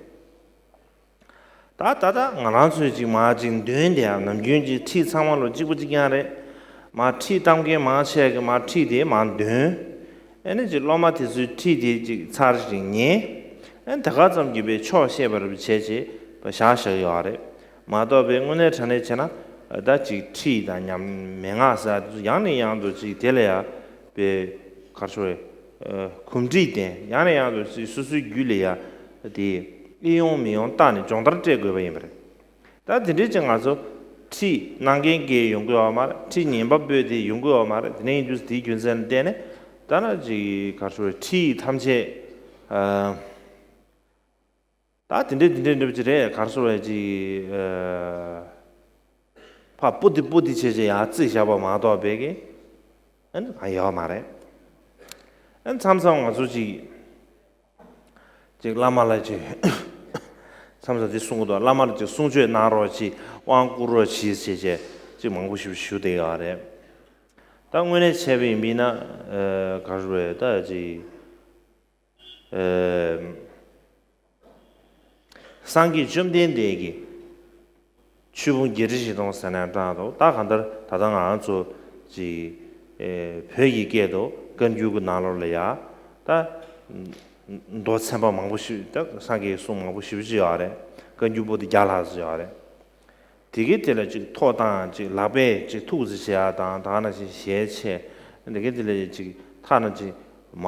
ད་ད་ད་ང་རང་ཚོས་ཅིག་མར་ཅིག་འདོན་དེ་ཡང་ནམ་རྒྱུན་ཅིག་ཁྲིད་ཚང་མ་ལོ་གཅིག་པ་གཅིག་རྐྱང་རེད། མར་ཁྲིད་གཏོང་མཁན་མང་ཆེ་གི་མར་ཁྲིད་དེ་མར་འདོན། ཨ་ནི་ཅིག་སློབ་མ་དེ་ཚོའི་ཁྲིད་དེ་ཅིག་ཚར་ཅིག་ཉན། ཨ་ནི་ད་ག་ཙམ་གྱིས་པའི་ཆོག་ཤེས་པར་བྱས་བྱས་པ་བཞག་བཞག་ཡོད་རེད། མ་གཏོགས་པའི་དངོས་གནས་དྲང་གནས་བྱས་ན་ད་ཅིག་ཁྲིད་དང་ཉམས་མན་ངག་ཟེར་དེ་ཚོ་ཡང་ནས་ཡང་དུ་ཅིག་དེ་ལ་ཡང་པའི་གར་ཤོར་བའི་གོམས་འདྲིས་ལྡན་ཡང་ནས་ཡང་དུ་སོ་སོའི་རྒྱུད་ལ་ཡ་དེ་ཨེ་ཡོང་མི་ཡོང་བརྟག་ནས་སྦྱོང་བརྡར་སྤྲད་དགོས་པ་ཡིན་པ་རེད། ད་དེ་འདྲའི་ཅིག་ང་ཚོ་ཁྲིད་གནང་མཁན་གྱི་ཡོང་གི་ཡོད་མ་རེད། ཁྲིད་ཉན་པ་པོས་དེ་ཡོང་གི་ཡོད་མ་རེད། དེ་ནས་ཡིན་དུས་དེའི་རྒྱུ་མཚན་ལ་བརྟེན་ནས་ད་ན་ཅིག་གར་ཤོར་བའི་ཁྲིད་ཐམས་ཅད་ཨ། ད་དེ་འདྲའི་དེ་འདྲའི་འདྲ་པོ་ཅིག་རེད། གར་སོང་བས་ཅིག་ཨ། ཕ་སྤུ་ཏི་སྤུ་ཏི་བྱས་བྱས་ཡར་བརྩིགས་བཞག་པ་མ་གཏོགས་པའི་གི་ཨ་ནི་གང་ཡོད་མ་རེད། ཨ་ནི་མཚམས་མཚམས་ང་ཚོ་ཅིག་ཅིག་བླ་མ་ལ་ཅིག་མཚམས་མཚམས་དེ་གསུང་གི་འདུག་བླ་མ་ལ་ཅིག་གསུང་ཆོས་གནང་རོགས་གྱིས། དབང་བསྐུར་རོགས་གྱིས་བྱས་བྱས་ཅིག་མང་པོ་ཞིག་ཞུ་བསྡད་ཡོད་རེད། ད་དངོས་གནས་བྱས་པ་ཡིན་པས་ན་ཨ་གར་སོང་བས་ད་ཅིག་ཨ། སངས་རྒྱས་བཅོམ་ལྡན་འདས་ཀྱིས་ཆོས་ཕུང་བརྒྱད་ཁྲི་བཞི་སྟོང་ཟེར་ནས་བཏང་འདུག་ད་གང་ལྟར་ད་ལྟ་ང་རང་ཚོ་ ཅིག་ཨེ་བོད་ཀྱི་སྐད་དུ་བཀའ་འགྱུར་གྱི་ནང་ལོགས་ལ་ཡ་ད་མདོ་ཚན་པ་མང་པོ་ཞིག་ད་སངས་རྒྱས་ཀྱི་གསུང་མང་པོ་ཞེ་པོ་ཅིག་ཡོད་རེད། བཀའ་འགྱུར་པོ་ཏི་བརྒྱ་ལྷག་ཙམ་ཡོད་རེད། དེ་གའི་དེ་ལ་ཅིག་ཐོ་བཏང་ཅིག་ལག་པས་ཅིག་ཐུགས་ཟེར་བྱེད་ཡ་དང་ད་ག་ནང་བཞིན་ཞལ་ཕྱེ། དེ་གའི་དེ་ལ་ཅིག་ཐ་ན་ཅིག་མ་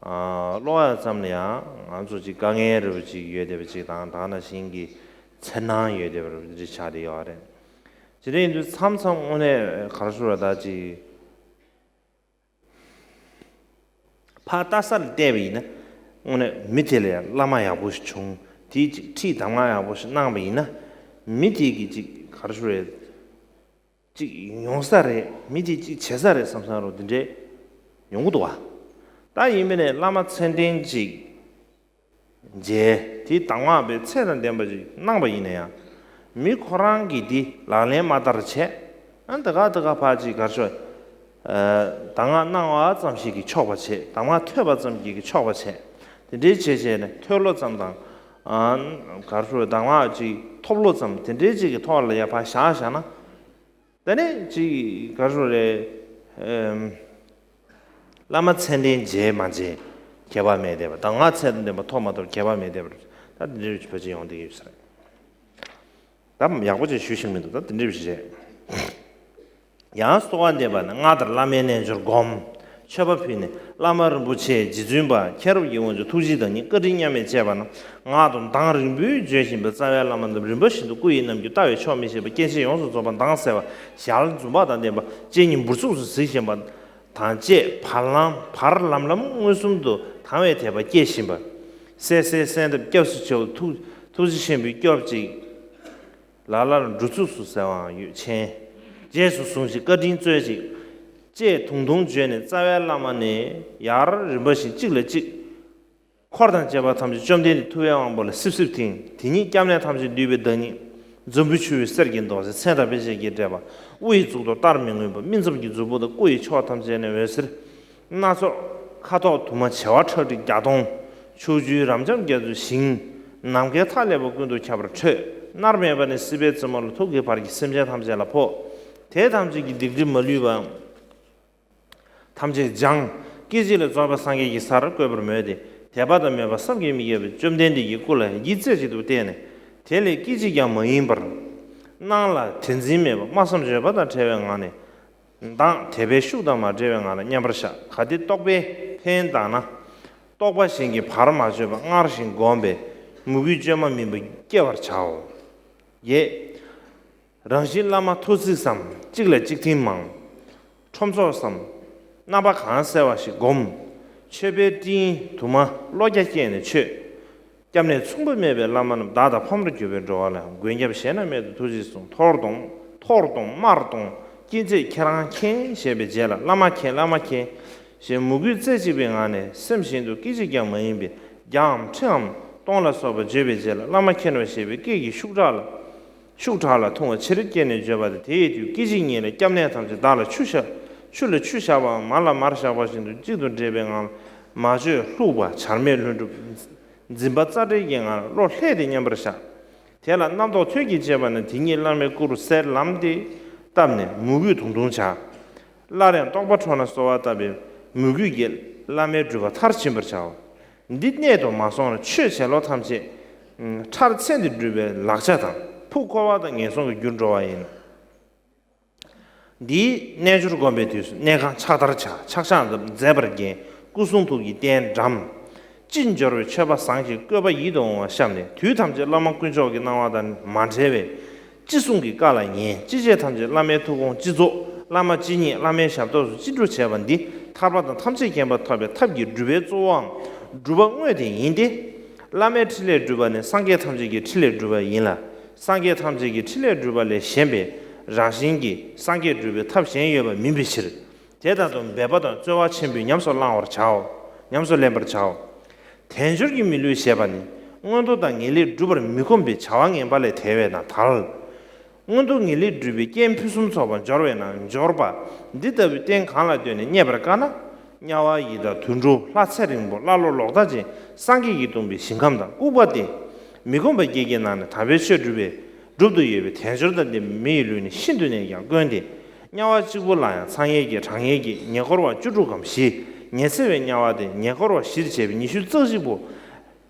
ཨ་ཀློག་ཡ་ཙམ་ལ་ཡང་ང་ཚོ་ཅིག་དཀའ་ངལ་རེ་བ་ཅིག་ཡོད་བསྡད་པ་ཅིག་དང་ད་ག་ནང་བཞིན་གྱི་འཚེར་སྣང་ཡོད་བསྡད་པ་རེ་བ་ཅིག་ཆགས་བསྡད་ཡོད་རེད། དེ་འདྲ་ཡིན་དུས་མཚམས་མཚམས་དངོས་གནས་ག་རེ་ཞུ་ར་ད་ཅིག་ཕར་ལྟ་ས་ལ་བལྟས་པ་ཡིན་ན་དངོས་གནས་མི་དེ་ལ་ཡང་བླ་མ་ཡག་པོ་ཞིག་བྱུང་། དེས་ཅིག་ཁྲིད་གདམས་ངག་ཡག་པོ་ཞིག་གནང་བ་ཡིན་ན་མི་དེ་གིས་ཅིག་ག་རེ་ཞུ་རེད། ཅིག་ཡོང་ས་རེད། མི་དེ་ཅིག་བྱེད་ས་རེད་བསམ་བསམ་རོ་དེ་འདྲས་ཡོང་གི་འདུག་བ། ད་ཡིན་པ་ནས་བླ་མ་མཚན་ལྡན་ཅིག་མཇལ་དེ་གདམས་ངག་པའི་ཚད་དང་ལྡན་པ་ཅིག་གནང་པ་ཡིན་ན་ཡང་། མི་ཁོ་རང་གིས་དེ་ལག་ལེན་མ་བསྟར་བྱས། ཨ་ད་ག་ད་ག་ཕར་ཅིག་གར་ཤོག་ཨ་གདམས་ངག་གནང་བ་ཙམ་ཞིག་གིས་ཆོག་པ་བྱས། གདམས་ངག་ཐོས་པ་ཙམ་ཞིག་གིས་ཆོག་པ་བྱས། དེ་འདྲའི་བྱས་བྱས་ནས་ཐོས་ལོ་ཙམ་དང་། ཨ་གར་ཤོག་གདམས་ངག་ཅིག་ཐོབ་ལོ་ཙམ་དེ་འདྲའི་ཅིག་གི་ཐོག་ལ་ཡ་ཕར་བཞག་བཞག་ན། ད་ནི་ཅིག་ག་རེ་ཞུ་རེད། ཨེམ། བླ་མ་མཚན་ལྡན་མཇལ་མ་མཇལ་ཁྱད་པར་མེད་བསྡད་པ། གདམས་ངག་ཚད་དང་ལྡན་པ་ཐོབ་མ་ཐོབ་ཁྱད་པར་མེད་བསྡད་པ། ད་འདི་འདྲའི་བོད་ཆས་ཡོང་བསྡད་ཡོད་ས་རེད། ད་ཡག་པོ་ཅིག་ཞུ་ཤེས་མི་འདུག་ད་འདི་འདྲའི་བྱས། ཡང་གསོལ་བ་འདེབས་པ་ནི། སྔར་ལྟར་བླ་མའི་རྣལ་འབྱོར་བསྒོམ། མཆོད་པ་ཕུལ་ནས་བླ་མ་རིན་པོ་ཆེ་རྗེ་བཙུན་པ་མཁྱེན་རབ་ཀྱི་དབང་ཕྱུག་ཐུགས་རྗེའི་བདག་ཉིད་བཀའ་དྲིན་མཉམ་མེད་བཅས་པ་རྣམས་སྔགས་དང་གདངས་རིང་པོས་བརྗོད་བཞིན་པའི་རྩ་བའི་བླ་མ་རྣམས་རིམ་པ་བཞིན་དུ་སྐུ་ཡི་རྣམ་འགྱུར་ལྟ་བས་ཆོག་མི་ཤེས་པ་སྐྱེ་མཆེད་ཡོངས་སུ་རྫོགས་པ་མདངས་གསལ་བ་ཞལ་འཛུམ་པ་དང་ལྡན་པ་སྤྱན་གཉིས་འབུར་ཚུགས་སུ་གཟིགས་བཞིན་པ་དང་བཅས་བར་ལམ་བར་ལམ་ལམ་མངོན་སུམ་དུ་དང་བའི་དད་པ་སྐྱེ་བཞིན་པ། གསལ་གསལ་གསལ་འདེབས་སྐྱབས་སུ་མཆིའོ། ཐུགས་ཐུགས་རྗེ་ཆེན་པོའི་སྐྱབས་གཅིག་ལ་ལར་འགྲོ་ཚུགས་སུ་གསལ་བའང་ཡོད་ཆེན། རྗེས་སུ་བཟུང་ཞིང་བཀའ་དྲིན་སྩོལ་ཅིག་ཅེས་དུང་དུང་བརྗོད་ནས་རྩ་བའི་བླ་མ་ནས་ཡར་རིམ་པ་བཞིན་གཅིག་ལ་གཅིག་འཁོར་དང་བཅས་པ་ཐམས་ཅད་བཅོམ་ལྡན་འདས་ཐུབ་པའི་དབང་པོ་ལ་སིབ་སིབ་ཐིམ། དེ་ཉིད་སྐྱབས་གནས་ཐམས་ཅད་འདུས་པའི་བདག་ཉིད། འཛམ་བུ་ཆུ་བོའི་གསེར་གྱི་མདོག་ཅན། མཚན་དང་དཔེ་བྱད་ཀྱིས་སྤྲས་པ། དབུ་ཡི་གཙུག་ཏོར་ལྟར་མི་མངོན་པ། སྨིན་མཚམས་ཀྱི་མཛུབ་བུ་དང་། སྐུ་ཡི་ཕྱོགས་ཐམས་ཅད་ནས་འོད་ཟེར་སྣ་ཚོགས། ཁ་དོག་དུ་མ་བྱེ་བ་ཁྲག་ཁྲིག་བརྒྱ་སྟོང་། ཕྱོགས་བཅུའི་རབ་འབྱམས་རྒྱ་མཚོའི་ཞིང་། ནམ་མཁའི་མཐའ་ཀླས་པ་ཀུན་ཏུ་ཁྱབ་པར་འཕྲོས། མནར་མེད་པ་ནི་སྲིད་པའི་རྩེ་མོ་ལ། ཐུགས་ཀྱི་བར་གྱི་སེམས་ཅན་ཐམས་ཅད་ལ་ཕོག་དེ་ཐམས་ཅད་ཀྱི་སྡིག་སྒྲིབ་མ་ལུས་པའམ་ཐམས་ཅད་སྦྱངས། སྐད་ཅིག་ལ་རྫོགས་པའི་སངས་རྒྱས་ཀྱི་སར་བཀོད་པར་མོས་ཏེ། དད་པ་དང་མོས་པ་བསམ་གྱིས་མི་ཁྱབ་པས་བཅོམ་ལྡན་འདས་ཀྱི་སྐུ་ལ་ཡིད་རྩེ་གཅིག་ཏུ་གཏད་ནས། དེ་ལས་སྐད་ཅིག་ཀྱང་མ་ཡེངས་པར། སྣང་ལ་དེ་འཛིན་མེད་པར་སྨྲ་བསམ་བརྗོད་པ་དང་བྲལ་བའི་ངང་ནས། མདངས་དད་པའི་ཤུགས་དང་མ་བྲལ་བའི་ངང་ལ་མཉམ་པར་བཞག་གལ་ཏེ་རྟོག་པས་འཕེན་བཏང་ན། རྟོག་པ་གཞན་གྱིས་བར་མ་ཆོད་པར་སྔར་བཞིན་བསྒོམས་པས་མོས་གུས་བཅོས་མ་མིན་པ་སྐྱེ་བར་བྱའོ། ཡེ། རང་བཞིན་བླ་མ་ཐུགས་གཟིགས་སམ། གཅིག་ལ་གཅིག་ཐིམ་མང་། ཁྲོམ་ཚོགས་སམ། རྣམ་པ་གང་གསལ་བ་ཞིག་བསྒོམ། མཆོད་པའི་སྤྲིན་དུ་མ་བློ་རྒྱ་བསྐྱེད་ནས་མཆོད། སྐྱབས་གནས་མཚུངས་པ་མེད་པའི་བླ་མ་རྣམས་བདག་དང་ཕམ་རུ་གྱུར་པའི་འགྲོ་བ་ལ་མགོན་སྐྱབས་གཞན་ན་མེད་དོ། ཐུགས་རྗེས་ཟུངས། འཐོར་གཏོང་། འཐོར་གཏོང་། དམར་གཏོང་། སྐྱེ་མཆེད་ཁྱེད་རང་མཁྱེན་ཞེས་པའི་རྗེས་ལ་བླ་མ་མཁྱེན། བླ་མ་མཁྱེན་ཞེས་མོས་གུས་རྩེ་གཅིག་པའི་ངང་ནས་སེམས་གཞན་དུ་སྐད་ཅིག་ཀྱང་མ་ཡེངས་པས་བརྒྱའམ་ཁྲིའམ་སྟོང་ལ་སོགས་པ་བརྗོད་པའི་རྗེས་ལ་བླ་མ་མཁྱེན་པ་ཞེས་པའི་སྐད་ཀྱི་ཤུགས་དྲག་ལ། ཤུགས་དྲག་ལ་ཐུང་བ་ཆེར་བསྐྱེད་ནས་བརྗོད་པ་སྟེ། དེ་ཡི་དུས་སྐད་ཅིག་ཉིད་ལ་སྐྱབས་གནས་ཐམས་ཅད་བདག་ལ་ཆུ་བཞག་ཆུ་ལ་ཆུ་བཞག་པའམ་མར་ལ་མར་བཞག་པ་བཞིན་དུ་གཅིག་ཏུ་འདྲེས་པའི་ངང་ལ་མ་བཅོས་ལྷུག་པ་བྱར་མེད་ལྷུན་གྲུབ་འཛིན་པ་རྩ་བྲལ་གྱི་ངང་ལ་བློ་ལྷད་དེ་མཉམ་པར་བཞག་དེ་ལ་རྣམ་རྟོག་ཐོལ་གྱིས་བཅད་པ་ན་དེ་ཉིད་བླ་མའི་སྐུ་རུ་གསལ་ལམ་སྟེ་བཏབ་ནས་མོས་གུས་དུང་དུང་བྱ། སླར་ཡང་རྟོག་པ་འཕྲོ་ན་གསོལ་བ་བཏབ་པའི་མོས་གུས་ཀྱིས་བླ་མའི་སྒྲུབ་པ་མཐར་ཕྱིན་པར་བྱའོ། འདི་གནད་དུ་མ་སོང་ན་ཆོས་བྱེད་ལུགས་ཐམས་ཅད་ཁྲལ་ཚན་དུ་སྒྲུབ་པའི་ལག་ཆ་དང་ཕུགས་འཁོར་བ་དང་ངན་སོང་གི་རྒྱུར་འགྲོ་བ་ཡིན། འདིའི་རྣལ་འབྱོར་བསྒོམ་པའི་དུས་སུ་གནས་ཁང་ཕྱག་དར་བྱ། ཕྱག་ཕྱག་མཛད་པར་བརྒྱན། སྐུ་གསུང་ཐུགས་ཀྱི་རྟེན་བཀྲམ། ཅི་འབྱོར་བའི་མཆོད་པ་བཟང་ཞིང་བཀོད་པ་ཡིད་དུ་འོང་བ་བཤམས་ནས་དུས་ཐམས་ཅད་བླ་མ་དཀོན་མཆོག་གི་སྣང་བ་དང་མ་བྲལ་བའི་ཅི་གསུང་གི་བཀའ་ལ་ཉན། ཅི་བྱེད་ཐམས་ཅད་བླ་མའི་ཐུགས་དགོངས་ཅི་རྫོགས། བླ་མ་ཅི་མཉེས། བླ་མའི་ཞབས་ཏོག་སུ་ཅི་སྒྲུབ་བྱས་པ་འདི་ཐར་པ་དང་ཐམས་ཅད་མཁྱེན་པ་ཐོབ་པའི་ཐབས་ཀྱི་སྒྲུབ་པའི་གཙོ་བོའམ་སྒྲུབ་པ་དངོས་དེ་ཡིན་ཏེ། བླ་མའི་ཕྲིན་ལས་སྒྲུབ་པ་ནི་སངས་རྒྱས་ཐམས་ཅད་ཀྱི་ཕྲིན་ལས་སྒྲུབ་པ་ཡིན་ལ། སངས་རྒྱས་ཐམས་ཅད་ཀྱི་ཕྲིན་ལས་སྒྲུབ་པ་ལས་གཞན་པའི་རང་བཞིན་གྱིས་སངས་རྒྱས་སྒྲུབ་པའི་ཐབས་གཞན་ཡོད་པ་མིན་པའི་ཕྱིར། དེ་ལྟར་དུ་འབད་པ་དང་རྩོལ་བ་ཆེན་པོས་ཉམས་སུ་བླང་བར་བྱའོ། ཉམས་སུ་ལེན་པར་བྱའོ། དལ་འབྱོར་གྱི་མི་ལུས་ཞེས་པ་ནི་མངོན་མཐོ་དང་ངེས་ལེགས་སྒྲུབ་པར་མི་ཁོམ་པའི་བྱ་བ་ངན་པ་ལས་དལ་བས་ན་དལ། མངོན་མཐོ་ངེས་ལེགས་སྒྲུབ་པའི་རྐྱེན་ཕུན་སུམ་ཚོགས་པ་འབྱོར་བས་ན་འབྱོར་པ། འདི་ལྟ་བུའི་རྟེན་གང་ལ་ལྟོས་ནས་རྙེད་པར་དཀའ་ན། དམྱལ་བ་ཡི་དྭགས་དུད་འགྲོ་ལྷ་ཚེ་རིང་པོ་ཀླ་ཀློ་ལོག་ལྟ་ཅན་སངས་རྒྱས་ཀྱིས་སྟོང་པའི་ཞིང་ཁམས་དང་ལྐུགས་པ་སྟེ། མི་ཁོམ་པ་བརྒྱད་ཀྱི་ནང་ནས་དམ་པའི་ཆོས་སྒྲུབ་པའི་སྒྲུབ་ཏུ་ཡོད་པའི་དལ་འབྱོར་དང་ལྡན་པའི་མི་ཡི་ལུས་ནི་ཤིན་ཏུ་ནས་ཀྱང་དཀོན་ཏེ། དམྱལ་བ་གཅིག་པུ་ལ་ཡང་ཚངས་དབྱངས་ཀྱི་གྲངས་ངེས་ཀྱི་ཉེ་འཁོར་བ་བཅུ་དྲུག་གམ་བཞི། ཉི་ཚེ་བའི་དམྱལ་བ་སྟེ་ཉེ་འཁོར་བ་བཞིར་བྱས་པའི་ཉི་ཤུ་རྩ་གཅིག་པོ།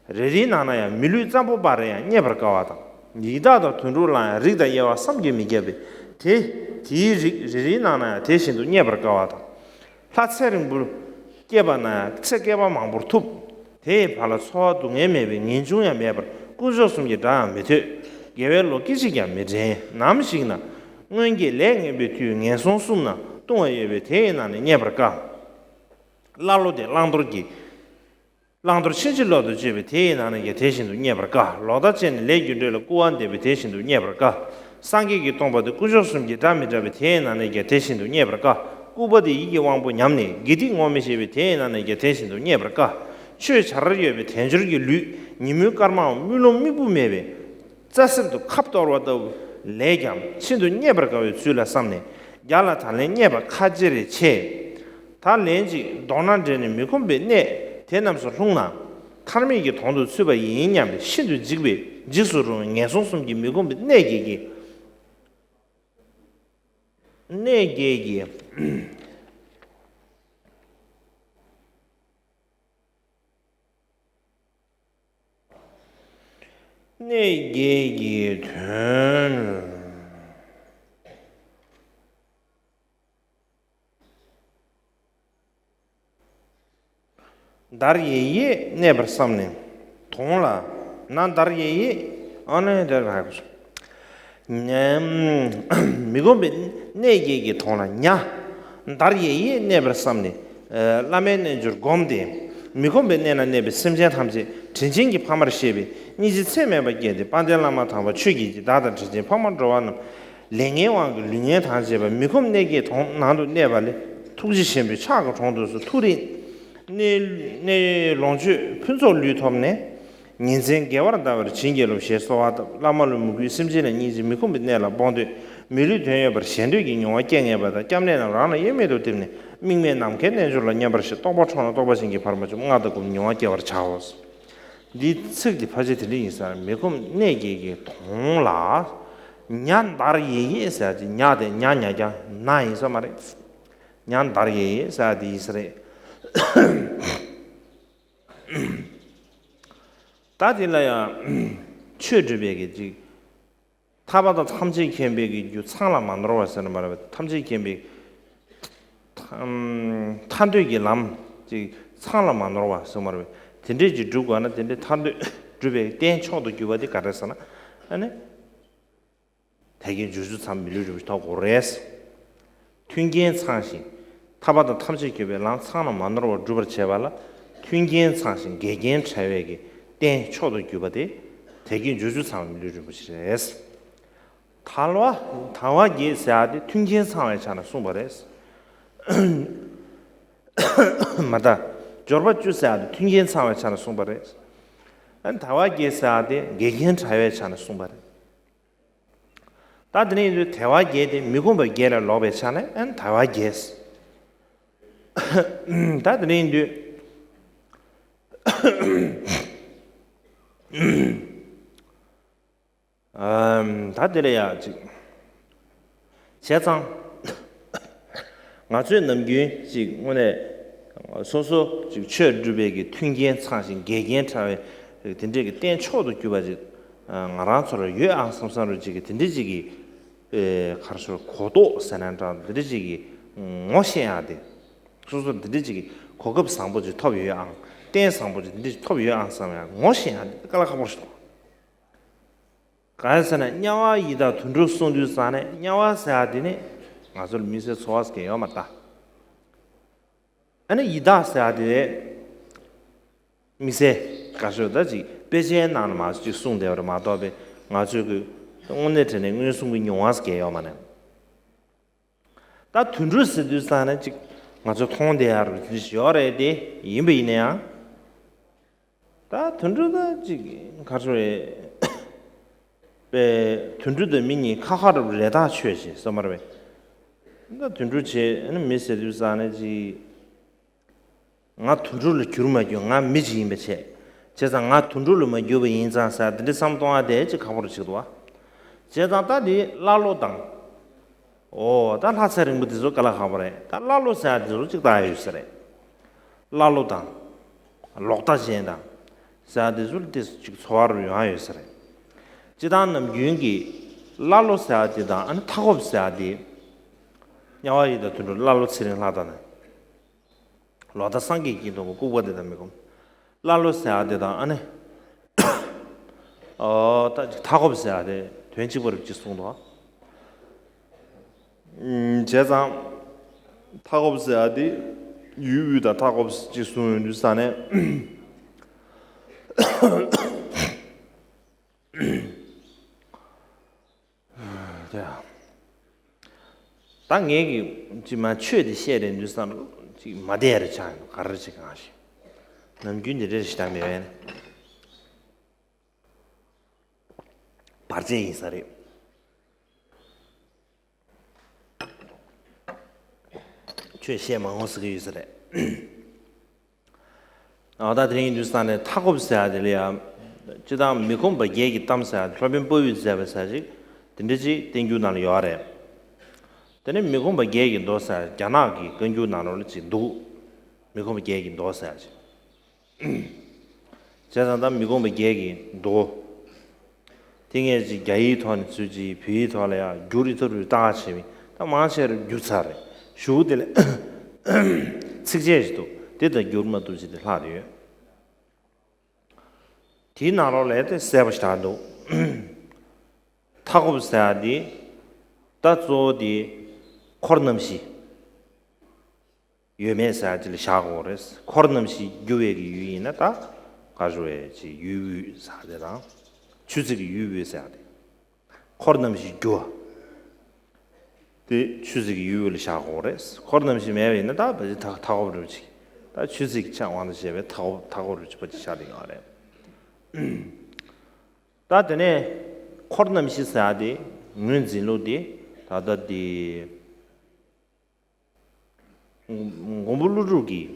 རེ་རེའི་ནང་ན་ཡང་མི་ལུས་ཙམ་པོ་པར་ཡང་རྙེད་པར་དཀའ་བ་དང་། ཡི་དྭགས་དང་དུད་འགྲོ་ལ་ཡང་རིགས་དང་དབྱེ་བ་བསམ་གྱིས་མི་ཁྱབ་པས་དེ། དེའི་རིགས་རེ་རེའི་ནང་ན་ཡང་དེ་བཞིན་དུ་རྙེད་པར་དཀའ་བ་དང་། ལྷ་ཚེ་རིང་པོར་སྐྱེས་པ་ན་ཡང་ཚེ་བསྐལ་པ་མང་པོར་ཐུབ། དེ་ཡི་བར་ལ་འཚོ་བ་སྡུག་བསྔལ་མེད་པས་ངེས་འབྱུང་ཡང་མེད་པར་དཀོན་མཆོག་གསུམ་གྱི་སྒྲ་ཡང་མི་ཐོས། དགེ་བའི་བློ་སྐད་ཅིག་ཀྱང་མི་དྲན། ནམ་ཞིག་ན་སྔོན་གྱི་ལས་ངན་པའི་མཐུས་ངན་སོང་གསུམ་ན་ལྟུང་བ་ཡོད་པས་དེ་ཡི་ནང་ནས་རྙེད་པར་དཀའ། ཀླ་ཀློ་སྟེ་བླང་དོར་གྱི། བླང་དོར་ཕྱིན་ཅི་ལོག་ཏུ་སྤྱོད་པས་དེ་ཡི་ནང་ནས་ཀྱང་དེ་བཞིན་དུ་རྙེད་པར་དཀའ། ལོག་ལྟ་སྤྱད་ནས་ལས་རྒྱུ་འབྲས་ལ་སྐུར་བ་འདེབས་པས་དེ་བཞིན་དུ་རྙེད་པར་དཀའ། སངས་རྒྱས་ཀྱིས་སྟོང་པ་སྟེ་དཀོན་མཆོག་གསུམ་གྱི་སྒྲ་མི་གྲགས་པས་དེ་ཡི་ནང་ནས་ཀྱང་དེ་བཞིན་དུ་རྙེད་པར་དཀའ། ལྐུགས་པ་སྟེ་ཡིད་ཀྱི་དབང་པོ་ཉམས་ནས་དགེ་སྡིག་ངོ་མི་ཤེས་པས་དེ་ཡི་ནང་ནས་ཀྱང་དེ་བཞིན་དུ་རྙེད་པར་དཀའ། ཆོས་བྱ་རར་ཡོད་པའི་དལ་འབྱོར་གྱི་ལུས། ཉིན་མོའི་སྐར་མའམ་དམུས་ལོང་སྨུག་པོ་མེད་པས། རྩྭ་སེར་དུ་ཁབ་གཏོར་བ་ལྟ་བུ་ལས་ཀྱང་ཤིན་ཏུ་རྙེད་པར་དཀའ་བའི་ཚུལ་ལ་བསམས་ནས། བརྒྱ་ལ་ད་ལན་རྙེད་པ་ཁ་ཆེར་ཆེ། ད་ལན་ཅིག་མདོར་ན་འདྲེན་ནས་མི་ཁོམ་པའི་གནས་དེ་རྣམས་སུ་ལྷུང་ན། ཐར་མེད་ཀྱི་དོན་དུ་ཚུད་པ་ཡིན་སྙམ་པའི་ཤིན་ཏུ་འཇིགས་པའི་འཇིགས་སུ་རུང་བའི་ངན་སོང་གསུམ་གྱི་མི་ཁོམ་པའི་གནས་བརྒྱད་ཀྱི། གནས་བརྒྱད་ཀྱི། གནས་བརྒྱད་ཀྱི་དོན། འདར་ཡེ་ཡེ་གནས་པར་བསམས་ནས། དོང་ལ་ན་འདར་ཡེ་ཡེ། ཨ་ནི་དེར་ཧ་གོ། མི་ཁོམ་པའི་གནས་བརྒྱད་ཀྱི་དོང་ལ་ཉ་འདར་ཡེ་ཡེ་གནས་པར་བསམས་ནས། བླ་མའི་རྣལ་འབྱོར་བསྒོམས་ཏེ། མི་ཁོམ་པའི་གནས་ན་གནས་པའི་སེམས་ཅན་ཐམས་ཅད་དྲིན་ཆེན་གྱི་ཕ་མར་བཤད་པས་སྙིང་རྗེ་ཚད་མེད་པ་སྐྱེས་ཏེ། དཔལ་ལྡན་བླ་མ་དམ་པ་ཆོས་ཀྱི་རྗེ་བདག་དང་དྲིན་ཆེན་ཕ་མ་འགྲོ་བ་རྣམས་ལས་ངན་དབང་གིས་ལུས་ངན་དང་བཅས་པ་མི་ཁོམ་གནས་བརྒྱད་དོང་ནང་དུ་གནས་པ་ལས་ཐུགས་རྗེ་ཆེན་པོའི་ཕྱག་གི་དྲུང་དུ་སུ་ཐུགས་རིག་གནས་ལོངས་སྤྱོད་ཕུན་ཚོགས་ལུས་ཐོབ་ནས། ཉིན་མཚན་དགེ་བར་བསྡད་པར་བྱིན་གྱིས་རློབས་ཞེས་གསོལ་བ་བཏབ། བླ་མ་ལ་མོས་གུས་སེམས་ཅན་ལ་སྙིང་རྗེ། མི་ཁོམ་པའི་གནས་ལ་སྤོང་འདོད། མི་ལུས་དོན་ཡོད་པར་ཞེ་འདོད་ཀྱི་མྱོང་བ་སྐྱེ་ངེས་པ་དང་། སྐྱབས་གནས་རྣམས་རང་ལ་དབྱེར་མེད་དུ་བསྟིམ་ནས་དམིགས་མེད་ནམ་མཁའི་རྣལ་འབྱོར་ལ་མཉམ་པར་ཞུགས། རྟོགས་པ་འཕྲོག་ན་རྟོགས་པ་ཅན་གྱི་བར་མ་བཅུ་སྔགས་དང་བསྒོམ་མྱོང་བ་སྐྱེ་བར་བྱའོ། འདིའི་ཚིག་འདི་ཕལ་ཆེར་དེ་འདྲ་ཡིན་ས་རེད། མི་ཁོམ་གནས་བརྒྱད་ཀྱི་དོང་ལ་ཉ་འདར་ཡེ་ཡེ་ཟེར་ཏེ། ཉ་དེ་ཉ་ཉ་རྐྱང་ན་ཡིན་ས་མ་རེད། ཉ་འདར་ཡེ་ཡེ་ཟེར་ཏེ་ཡིན་ས་རེད། ད་དེ་ལ་ཡང་ཆོས་སྒྲུབ་པའི་གི་ཅིག་ཐར་པ་དང་ཐམས་ཅད་མཁྱེན་པའི་གི་རྒྱུ་ཚང་ལ་མ་ནོར་བ་ཟེར་ན་མ་རེད་པ། ཐམས་ཅད་མཁྱེན་པའི་ཐར་ཐར་འདོད་ཀྱི་ལམ་ཅིག་ཚང་ལ་མ་ནོར་བ་ཟེར་མ་རེད་པ། དེ་འདྲས་ཅིག་སྒྲུབ་དགོས་ན། དེ་འདྲས་ཐར་འདོད་སྒྲུབ་པའི་རྟེན་མཆོག་ཏུ་གྱུར་པ་དེ་ག་རེ་ཟེར་ན། ཨ་ནི། དལ་གྱིས་འབྱོར་བཅུ་ཚང་མི་ལུས་རིན་པོ་ཆེ་ཐོབ་དགོས་རེད། མཐུན་རྐྱེན་ཚང་ཞིང་། ཐར་པ་དང་ཐམས་ཅད་མཁྱེན་པའི་ལམ་ཚང་ལ་མ་ནོར་བར་སྒྲུབ་པར་བྱེད་པ་ལ། མཐུན་རྐྱེན་ཚང་ཞིང་འགལ་རྐྱེན་བྲལ་བའི་གི་རྟེན་མཆོག་ཏུ་གྱུར་པ་དེ། དལ་གྱིས་འབྱོར་བཅུ་ཚང་བའི་མི་ལུས་རིན་པོ་ཆེ་རེད། དལ་བ་དལ་བ་བརྒྱད་ཟེར་ཡ་དེ་མཐུན་རྐྱེན་ཚང་བའི་ཆ་ནས་གསུངས་པ་རེད། མ་གཏོགས་འབྱོར་པ་བཅུ་ཟེར་ཡ་དེ་མཐུན་རྐྱེན་ཚང་བའི་ཆ་ནས་གསུངས་པ་རེད། ཨ་ནི་དལ་བ་བརྒྱད་ཟེར་ཡ་དེ་འགལ་རྐྱེན་བྲལ་བའི་ཆ་ནས་གསུངས་པ་རེད། ད་དེ་ནས་ཡིན་དུས་དལ་བ་བརྒྱད་དེ་མི་ཁོམ་པ་བརྒྱད་ལས་ལོག་པའི་ཆ་ནས་ཨ་ནི་དལ་བ་བརྒྱད། ད་དེ་ནས་ཡིན་དུས། ཨམ། ད་དེ་ལ་ཡ་ཅིག་བྱས་ཙང་། ང་ཚོས་ནམ་རྒྱུན་ཅིག་དངོས་གནས་སོ་སོ་ཅིག་ཆོས་སྒྲུབ་པའི་གི་མཐུན་རྐྱེན་ཚང་ཞིང་འགལ་རྐྱེན་བྲལ་བའི་དེ་འདྲའི་གི་རྟེན་མཆོག་ཏུ་གྱུར་པ་ཅིག་ང་རང་ཚོར་ཡོད་ཨང་བསམ་བསམ་རུ་ཅིག་གི་དེ་འདྲའི་ཅིག་གི་ཨེ་ག་རེ་ཟེར། གོ་རྟོགས་ཟེར་ན་འདྲ། དེ་འདྲའི་ཅིག་གི་ངོ་ཤེས་ཡག་དེ། སོ་སོར་དེ་འདྲའི་ཅིག་གི་གོ་སྐབས་བཟང་པོ་ཅིག་ཐོབ་ཡོད་ཨང་། རྟེན་བཟང་པོ་ཅིག་དེ་འདྲའི་ཅིག་ཐོབ་ཡོད་ཨང་བསམ་ཡག་ངོ་ཤེས་ཡག་དེ་དཀའ་ལས་ཁག་པོ་ཞིག་འདུག་གང་ཡིན་ཟེར་ན། དམྱལ་བ་ཡི་དྭགས་དུད་འགྲོ་གསུངས་དུས་ཙང་ནས། དམྱལ་བ་ཟེར་ཡ་དེ་ནི་ང་ཚོར་དམིགས་བསལ་ཚོར་བ་ཟེར་མཁན་ཡོད་མ་རེད་ད། ཨ་ནི་ཡི་དྭགས་ཟེར་ཡ་དེ་དམིགས་བསལ་ག་ཤོད་ད་ཅིག་དཔེ་ཆའི་ནང་ལ་མར་ཅིག་གསུངས་བསྡད་པ་རེད་མ་གཏོགས་པའི་ང་ཚོས་གི་དངོས་གནས་དྲང་གནས་མངོན་སུམ་གྱི་མྱོང་བ་ཟེར་མཁན་ཡོད་མ་རེད། ད་དུད་འགྲོ་ཟེར་དུས་ཙང་ནས་ཅིག་ང་ཚོ་མཐོང་བསྡད་ཡག་རུ་དེ་ཡོད་རེད་དེ། ཡིན་པ་ཡིན་ན་ཡང་། ད་དུད་འགྲོ་ད་ཅིག་ག་རེ་ཟེར་རེད། པའི་དུད་འགྲོ་དང་མི་གཉིས་ཁ་ཁ་རུ་རེ་ཐག་ཆོད་ཅེས་གསུངས་པ་རེད་པས། ད་དུད་འགྲོ་བྱས་ཨ་ནི་མི་ཟེར་དུས་ཙང་ནས་ཅིག་ང་དུད་འགྲོ་ལ་གྱུར་མ་གྱུར་ང་མི་ཅིག་ཡིན་པ་བྱས། བྱས་ཙང་ང་དུད་འགྲོ་ལ་མ་གྱུར་པ་ཡིན་ཙང་ཟེར་དེ་འདྲའི་བསམ་གཏོང་ཡ་དེ་ཅིག་ཁག་པོ་རུ་ཆགས་འདུག་བ། བྱས་ཙང་ད་དེ་ཀླ་ཀློ་དང་། ཨོ་ད་ལྷ་ཚེ་རིང་པོ་དེ་ཚོ་དཀའ་ལས་ཁག་པོ་རེད། ད་ཀླ་ཀློ་ཟེར་ཡ་དེ་ཚོ་གཅིག་ལྟ་ཡ་ཡོད་ས་རེད། ཀླ་ཀློ་དང་། ལོག་ལྟ་ཅན་དང་། ཟེར་ཡ་དེ་ཚོ་ལ་དེ་གཅིག་འཚོ་བ་རུ་ཡོང་ཡ་ཡོད་ས་རེད། སྤྱིར་བཏང་ནམ་རྒྱུན་གྱི་ཀླ་ཀློ་ཟེར་ཡ་དེ་དང་ཨ་ནི་མཐའ་འཁོབ་ཟེར་ཡ་དེ། དམྱལ་བ་ཡི་དྭགས་དུད་འགྲོ་ཀླ་ཀློ་ཚེ་རིང་ལྷ་དང་ནི། ལོག་ལྟ་སངས་རྒྱས་ཀྱི་མདོག་ལྐུགས་པ་དེ་དང་མི་ཁོམ། ཀླ་ཀློ་ཟེར་ཡ་དེ་དང་ཨ་ནི། ཨོ་ད་མཐའ་འཁོབ་ཟེར་ཡ་དེ་དོན་གཅིག་པ་རེད་ཅེས་གསུངས་འདུག། བྱས་ཙང་། མཐའ་འཁོབ་ཟེར་ཡ་དེ། ཡུལ་དབུས་དང་མཐའ་འཁོབ་ཅེས་གསུངས་ཡོང་དུས་ས་ནས། དེ་ཡང་། ད་ངས་ཀྱི་ཅི་མ་ཆོས་དེ་བཤད་རན་དུས་ཙམ་ཅིག་མ་བསྡད་རེ་ཆགས་ཡོང་ག་རེ་བྱེད་གང་ཞིག་ནམ་རྒྱུན་འདི་འདྲ་ཞིག་དང་མེད་པས་ནི། བར་ཆད་ཡིན་ས་རེད། ཆོས་བཤད་མ་འོང་ཟེར་གྱི་ཡོད་ས་རེད། ཨ་ད་དེ་རིང་ཡིན་དུས་ས་ནས་མཐའ་འཁོབ་ཟེར་ཡ་དེ་ལ་ཡང་། སྤྱིར་བཏང་མི་ཁོམ་པ་བརྒྱད་ཀྱི་གཏམ་ཟེར་ཡ་སློབ་དཔོན་དཔའ་བོས་མཛད་པ་ཟེར་ཞིག་དེ་འདྲ་ཅིག་བསྟན་འགྱུར་ནང་ལ་ཡོད་རེད། དེ་ནས་མི་ཁོམ་པ་བརྒྱད་ཀྱི་མདོ་ཟེར་རྒྱ་ནག་གི་བཀའ་འགྱུར་ནང་ལོགས་ལ་ཅིག་འདུག་མི་ཁོམ་པ་བརྒྱད་ཀྱི་མདོ་ཟེར་ཞིག་བྱས་ཙང་ད་མི་ཁོམ་པ་བརྒྱད་ཀྱི་མདོ། དེ་ངས་ཅིག་རྒྱ་ཡིག་ཐོག་ནས་ཚུར་ཅིག་བོད་ཡིག་ཐོག་ལ་ཡང་བསྒྱུར་ཡིག་ཐོག་རུ་བཏགས་བྱས་མི་ད་མང་ཆེ་རུ་བསྒྱུར་ཚར་རེད། གཞུག་དེ་ལ་ཚིགས་བཅད་ཞིག་འདུག་དེ་ད་བསྒྱུར་མ་ཐུབ་ཅིག་དེ་ལྷག་དེ་ཡོད། དེའི་ནང་ལོགས་ལས་དེ་གསལ་པོ་ཞིག་ཆགས་འདུག་མཐའ་འཁོབ་ཟེར་ཡ་དེ་ད་གཙོ་བོ་དེ་འཁོར་རྣམ་བཞི། ཡོད་མེད་ཟེར་ཡ་ཅིག་ལ་བཞག་དགོས་རེད། འཁོར་རྣམ་བཞི་རྒྱུ་བའི་གི་ཡུལ་ཡིན་ན་ད་ག་རེ་ཟེར་ཅིག་ཡུལ་དབུས་ཟེར་དེ་དང་། ཆུ་ཚིགས་ཀྱི་ཡུལ་དབུས་ཟེར་དེ། འཁོར་རྣམ་བཞི་རྒྱུ་བ། དེ་ཆུ་ཚིགས་ཀྱི་ཡུལ་དབུས་ལ་བཞག་དགོས་རེད། འཁོར་རྣམ་བཞི་མེད་པ་ཡིན་ན་ད་བ་ཅི་ད་མཐའ་འཁོབ་རུ་ཅིག་ད་ཆུ་ཚིགས་ཀྱི་ཆ་དབང་དུ་བྱས་པའི་མཐའ་འཁོབ་མཐའ་འཁོབ་རུ་ཅིག་པ་ཅིག་ཆགས་བསྡད་ཡོད་རེད། ད་དེ་ནས་འཁོར་རྣམ་བཞི་ཟེར་ཡ་དེ་ངོས་འཛིན་ལུགས་དེ་ད་ལྟ་དེ། མགོན་པོ་ཀླུ་སྒྲུབ་ཀྱིས།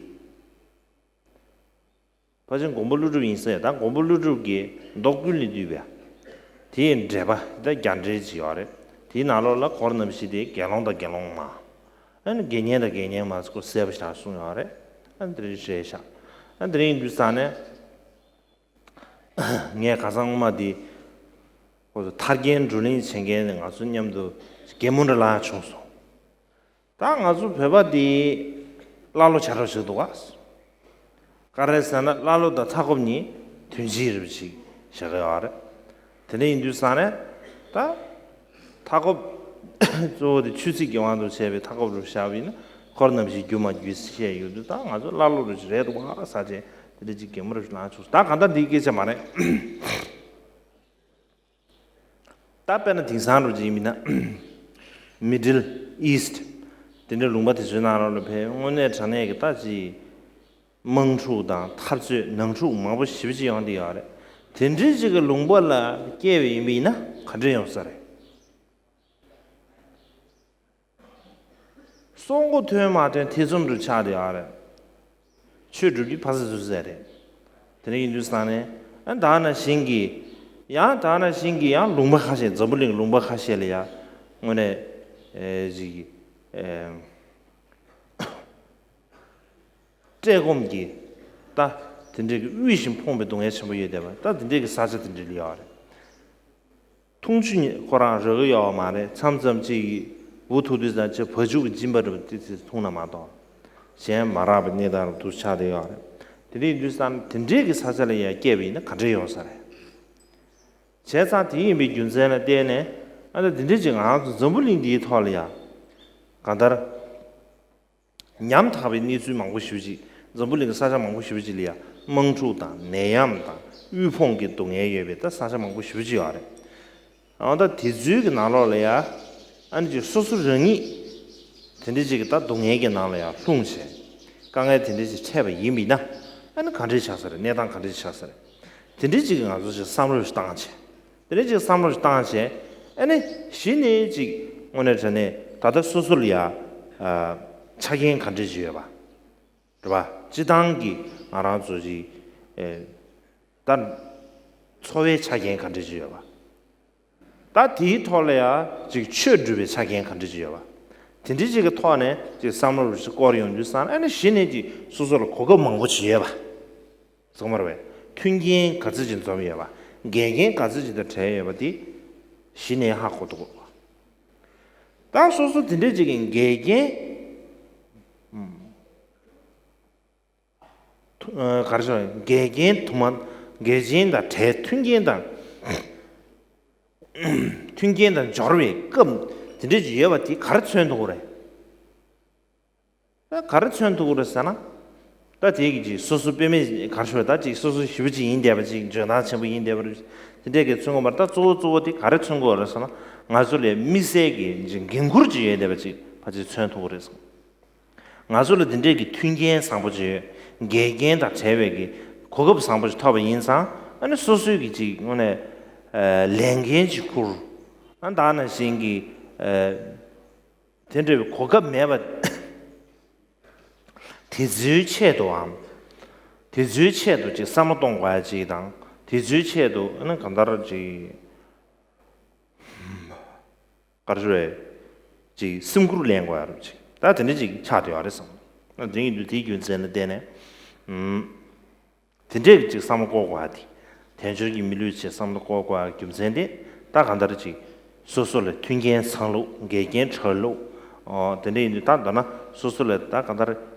ཕལ་ཆེར་མགོན་པོ་ཀླུ་སྒྲུབ་ཡིན་ས་ཡ་ད་མགོན་པོ་ཀླུ་སྒྲུབ་ཀྱི་མདོ་ཀུན་ལས་བཏུས་པའི། དེའི་འགྲེལ་པ་ད་རྒྱ་འགྲེལ་ཅིག་ཡོད་རེད། དེའི་ནང་ལོགས་ལ་འཁོར་རྣམ་བཞི་དེ་དགེ་སློང་དང་དགེ་སློང་མ། ཨ་ནི་དགེ་བསྙེན་དང་དགེ་བསྙེན་མ་སྐོར་གསལ་པོ་ཞིག་གསུངས་ཡོད་རེད། ཨ་ནི་དེ་རིང་བཤད་ཤག་ཨ་ནི་དེ་རིང་ཡིན་དུས་ཙང་ནས། ངས་ཁ་སང་སྔོན་མ་དེ། ཁོ་ཚོ་ཐར་རྒྱན་བགྲོ་གླེང་བྱེད་མཁན་ནས་ང་ཚོ་མཉམ་དུ་གད་མོ་འདྲ་ལངས་བྱུང་སོང་། ད་ང་ཚོ་བོད་པ་འདི་ཀླ་ཀློ་བྱ་རོགས་ཞིག་འདུག་ག་ག་རེ་ཟེར་ན་ཀླ་ཀློ་དང་མཐའ་འཁོབ་གཉིས་དོན་གཅིག་རེད་ཅིག་བཞག་གི་ཡོད་རེད། དེ་འདྲ་ཡིན་དུས་ཙང་ནས་ད་མཐའ་འཁོབ་གཙོ་བོ་དེ་ཆུ་ཚིགས་ཀྱི་དབང་དུ་བྱས་པའི་མཐའ་འཁོབ་རུ་བཞག་པ་ཡིན་ན་འཁོར་རྣམ་བཞི་རྒྱུ་མ་རྒྱུ་ཞེས་ཡོད་དུས་ད་ང་ཚོ་ཀླ་ཀློ་རུ་ཅིག་རེད་འདུག་ག་ཟེར་བྱས་དེ་འདྲ་ཅིག་གད་མོ་རུ་ལངས་བྱུང་། ད་གང་ལྟར་འདིའི་སྐད་ཆ་མ་རེད། ད་དཔེར་ན་དེང་སང་འདྲ་ཅིག་ཡིན་ན། Middle East དེ་འདྲའི་ལུང་པ་དེ་ཚོའི་ནང་ལོགས་ལ་ཕེབས་དངོས་གནས་དྲང་གནས་ཀྱི་ད་ཅིག་དམག་འཁྲུག་དང་འཐབ་རྩོད་ནང་འཁྲུག་མང་པོ་ཞེ་པོ་ཅིག་ཡོང་བསྡད་ཡོད་རེད། དེ་འདྲའི་ཅིག་གི་ལུང་པ་ལ་སྐྱེས་པ་ཡིན་པ་ཡིན་ན་ག་འདྲ་ཡོང་ས་རེད། སྲོག་མགོ་ཐོན་མ་ཐོན་ཐེ་ཚོམ་དུ་ཆགས་བསྡད་ཡོད་རེད། ཆོས་སྒྲུབ་རྒྱུ་ཕ་ས་སུ་ཟེར་རེད། དེ་འདྲ་ཡིན་དུས་ཙང་ནས་ཨ་ད་ནང་བཞིན་གྱི། ཡང་ད་ནང་བཞིན་གྱི་ཡང་ལུང་པ་ཁ་ཤས་འཛམ་བུ་གླིང་ལུང་པ་ཁ་ཤས་ལ་ཡང་དངོས་གནས་ཨེ་ཅིག་ཨེ་བཀྲེས་སྐོམ་གྱི་ད་དེ་འདྲའི་གི་དབུལ་ཞིང་ཕོངས་པའི་སྡུག་བསྔལ་ཆེན་པོ་ཡོད་བསྡད་པ་ད་དེ་འདྲའི་གི་ས་ཆ་དེ་འདྲ་ལ་ཡོད་རེད། འཐུང་ཆུ་ཁོ་རང་རག་གི་ཡོད་མ་རེད། མཚམས་མཚམས་ཅིག་འུ་ཐུག་དུས་ཙམ་ཅིག་བ་ཕྱུགས་ཀྱི་སྦྱིན་པ་འདྲ་པོ་ཏི་ཏི་འཐུང་ན་མ་གཏོགས། གཞན་མ་རག་པའི་གནས་སྟངས་རུ་འདུག་ཆགས་བསྡད་ཡོད་རེད། དེ་འདྲ་ཡིན་དུས་ཙམ་དེ་འདྲའི་གི་ས་ཆ་ལ་ཡང་སྐྱེས་པ་ཡིན་ན་ག་འདྲ་ཡོང་ས་རེད། བྱས་ཙང་དེ་ཡིན་པའི་རྒྱུ་མཚན་ལ་བརྟེན་ནས་ཨ་ད་དེ་འདྲ་ཅིག་ང་རང་ཚོ་འཛམ་བུ་གླིང་འདིའི་ཐོག་ལ་ཡང་གང་ལྟར། ཉམ་ཐག་པའི་གནས་ཚུལ་མང་པོ་ཞེ་པོ་ཅིག་འཛམ་བུ་གླིང་གི་ས་ཆ་མང་པོ་ཞེ་པོ་ཅིག་ལ་ཡང་དམག་འཁྲུག་དང་ནད་ཡམས་དང་དབུལ་ཕོངས་ཀྱི་སྡུག་བསྔལ་ཡོད་པའི་ད་ས་ཆ་མང་པོ་ཞེ་པོ་ཅིག་ཡོད་རེད། འོ་ད་དེ་ཚོའི་གི་ནང་ལོགས་ལ་ཡང་ཨ་ནི་ཅིག་སོ་སོ་རང་ཉིད་དེ་འདྲ་ཅིག་གི་ད་སྡུག་བསྔལ་གྱི་ནང་ལ་ཡང་ལྷུང་བྱས་དཀའ་ངལ་དེ་འདྲ་ཅིག་འཕྲད་པ་ཡིན་པ་ཡིན་ན་ཨ་ནི་ག་འདྲས་ཆགས་ས་རེད། གནས་སྟངས་ག་འདྲས་ཆགས་ས་རེད། དེ་འདྲ་ཅིག་གི་ང་ཚོ་ཅིག་བསམ་བློ་ཞིག་བཏང་བྱས། དེ་འདྲ་ཅིག་བསམ་བློ་ཞིག་བཏང་བྱས། ཨ་ནི་གཞི་ནས་ཅིག་དངོས་གནས་དྲང་གནས་ད་ལྟ་སོ་སོ་ལ་ཡ། ཨ། ཆ་རྐྱེན་ག་འདྲ་ཅིག་ཡོད་པ། རེད་པ། སྤྱི་བཏང་གི་ང་རང་ཚོ་ཅིག་ཨེ། ད། འཚོ་བའི་ཆ་རྐྱེན་ག་འདྲ་ཅིག་ཡོད་པ། ད་དེའི་ཐོག་ལ་ཡང་ཅིག་ཆོས་སྒྲུབ་པའི་ཆ་རྐྱེན་ག་འདྲ་ཅིག་ཡོད་པ། དེ་འདྲ་ཅིག་གི་ཐོག་ནས་ཅིག་བསམ་བློ་རུ་ཅིག་སྐོར་ཡོང་དུས་ཙང་ཨ་ནི་གཞི་ནས་ཅིག་སོ་སོ་ལ་གོ་སྐབས་མང་པོ་ཅིག་ཡོད་པ། ཚང་མར་བས་མཐུན་རྐྱེན་ག་ཚོད་ཅིག་འཛོམས་ཡོད་པ། འགལ་རྐྱེན་ག་ཚོད་ཅིག་དང་བྲལ་ཡོད་པ་དེ་གཞི་ནས་ཧ་གོ་ཐུབ་དགོས། ད་སོ་སོ་དེ་འདྲ་ཅིག་གི་འགལ་རྐྱེན། ཐུ- ཨ། ག་རེ་ཟེར། འགལ་རྐྱེན་དུ་མ། འགལ་རྐྱེན་དང་བྲལ། མཐུན་རྐྱེན་དང་མཐུན་རྐྱེན་དང་སྦྱོར་བའི་སྐབས་དེ་འདྲ་ཅིག་ཡོད་པ་དེ་ག་རེ་མཚོན་ཐུབ་ཀྱི་རེད། ད་ག་རེ་མཚོན་ཐུབ་ཀྱི་རེད་ཟེར་ན། ད་དེ་གི་ཅིག་སོ་སོ་དཔེ་མེད་ག་རེ་ཞུ་བ། ད་ཅིག་སོ་སོ་ཞེ་པོ་ཅིག་ཡིན་བསྡད་པ་ཅིག་འཇོན་ཐང་ཆེན་པོ་ཡིན་བསྡད་པ་རེད། དེ་འདྲས་ཀྱི་མཚོན་གྱི་མ་རེད། ད་གཙོ་བོ་གཙོ་བོ་དེ་ག་རེ་མཚོན་གྱི་ཡོད་རེད་ཟེར་ན། ང་ཚོ་ལ་དམིགས་བསལ་གྱི་ཅིག་འགན་ཁུར་ཅིག་ཡོད་བསྡད་པ་ཅིག་ཕལ་ཆེར་མཚོན་ཐུབ་ཀྱི་རེད་ཟེར། ང་ཚོ་ལ་འདི་འདྲས་ཀྱི་མཐུན་རྐྱེན་བཟང་པོ་ཅིག་ཡོད། འགལ་རྐྱེན་དང་བྲལ་བའི་གི་གོ་སྐབས་བཟང་པོ་ཅིག་ཐོབ་པ་ཡིན་ཙང་། ཨ་ནི་སོ་སོའི་གི་ཅིག་དངོས་གནས་ཨ་ལས་འགན་ཅིག་འཁུར། ཨ་ད་ནང་བཞིན་གྱི་ཨ་དེ་འདྲའི་གོ་སྐབས་མེད་པ་དེ་ཚོའི་ཆེད་དུའམ། དེ་ཚོའི་ཆེད་དུ་ཅིག་བསམ་བློ་གཏོང་དགོས་ཡ་ཅིག་དང་། དེ་ཚོའི་ཆེད་དུ་ཨ་ནི་གང་ལྟར་ཅིག་ག་རེ་ཞུ་རེད། ཅིག་སེམས་ཁུར་ལེན་དགོས་ཡ་རུ་ཅིག་ད་དེ་འདྲ་ཅིག་ཆགས་བསྡད་ཡོད་རེད་བསམ། ང་དེ་ཡིན་དུས་དེའི་རྒྱུ་མཚན་ལ་བརྟེན་ནས། ཨུམ། དེ་འདྲས་ཅིག་བསམ་བློ་འཁོར་དགོས་ཡ་དེ། དལ་འབྱོར་གྱི་མི་ལུས་ཆེད་བསམ་བློ་འཁོར་དགོས་ཡ་རྒྱུ་མཚན་དེ། ད་གང་ལྟར་ཅིག་སོ་སོ་ལ་མཐུན་རྐྱེན་བཟང་ལུགས། འགལ་རྐྱེན་བྲལ་ལུགས། ཨོ་དེ་འདྲ་ཡིན་དུས་ད་མདོར་ན་སོ་སོ་ལ་ད་གང་ལྟར་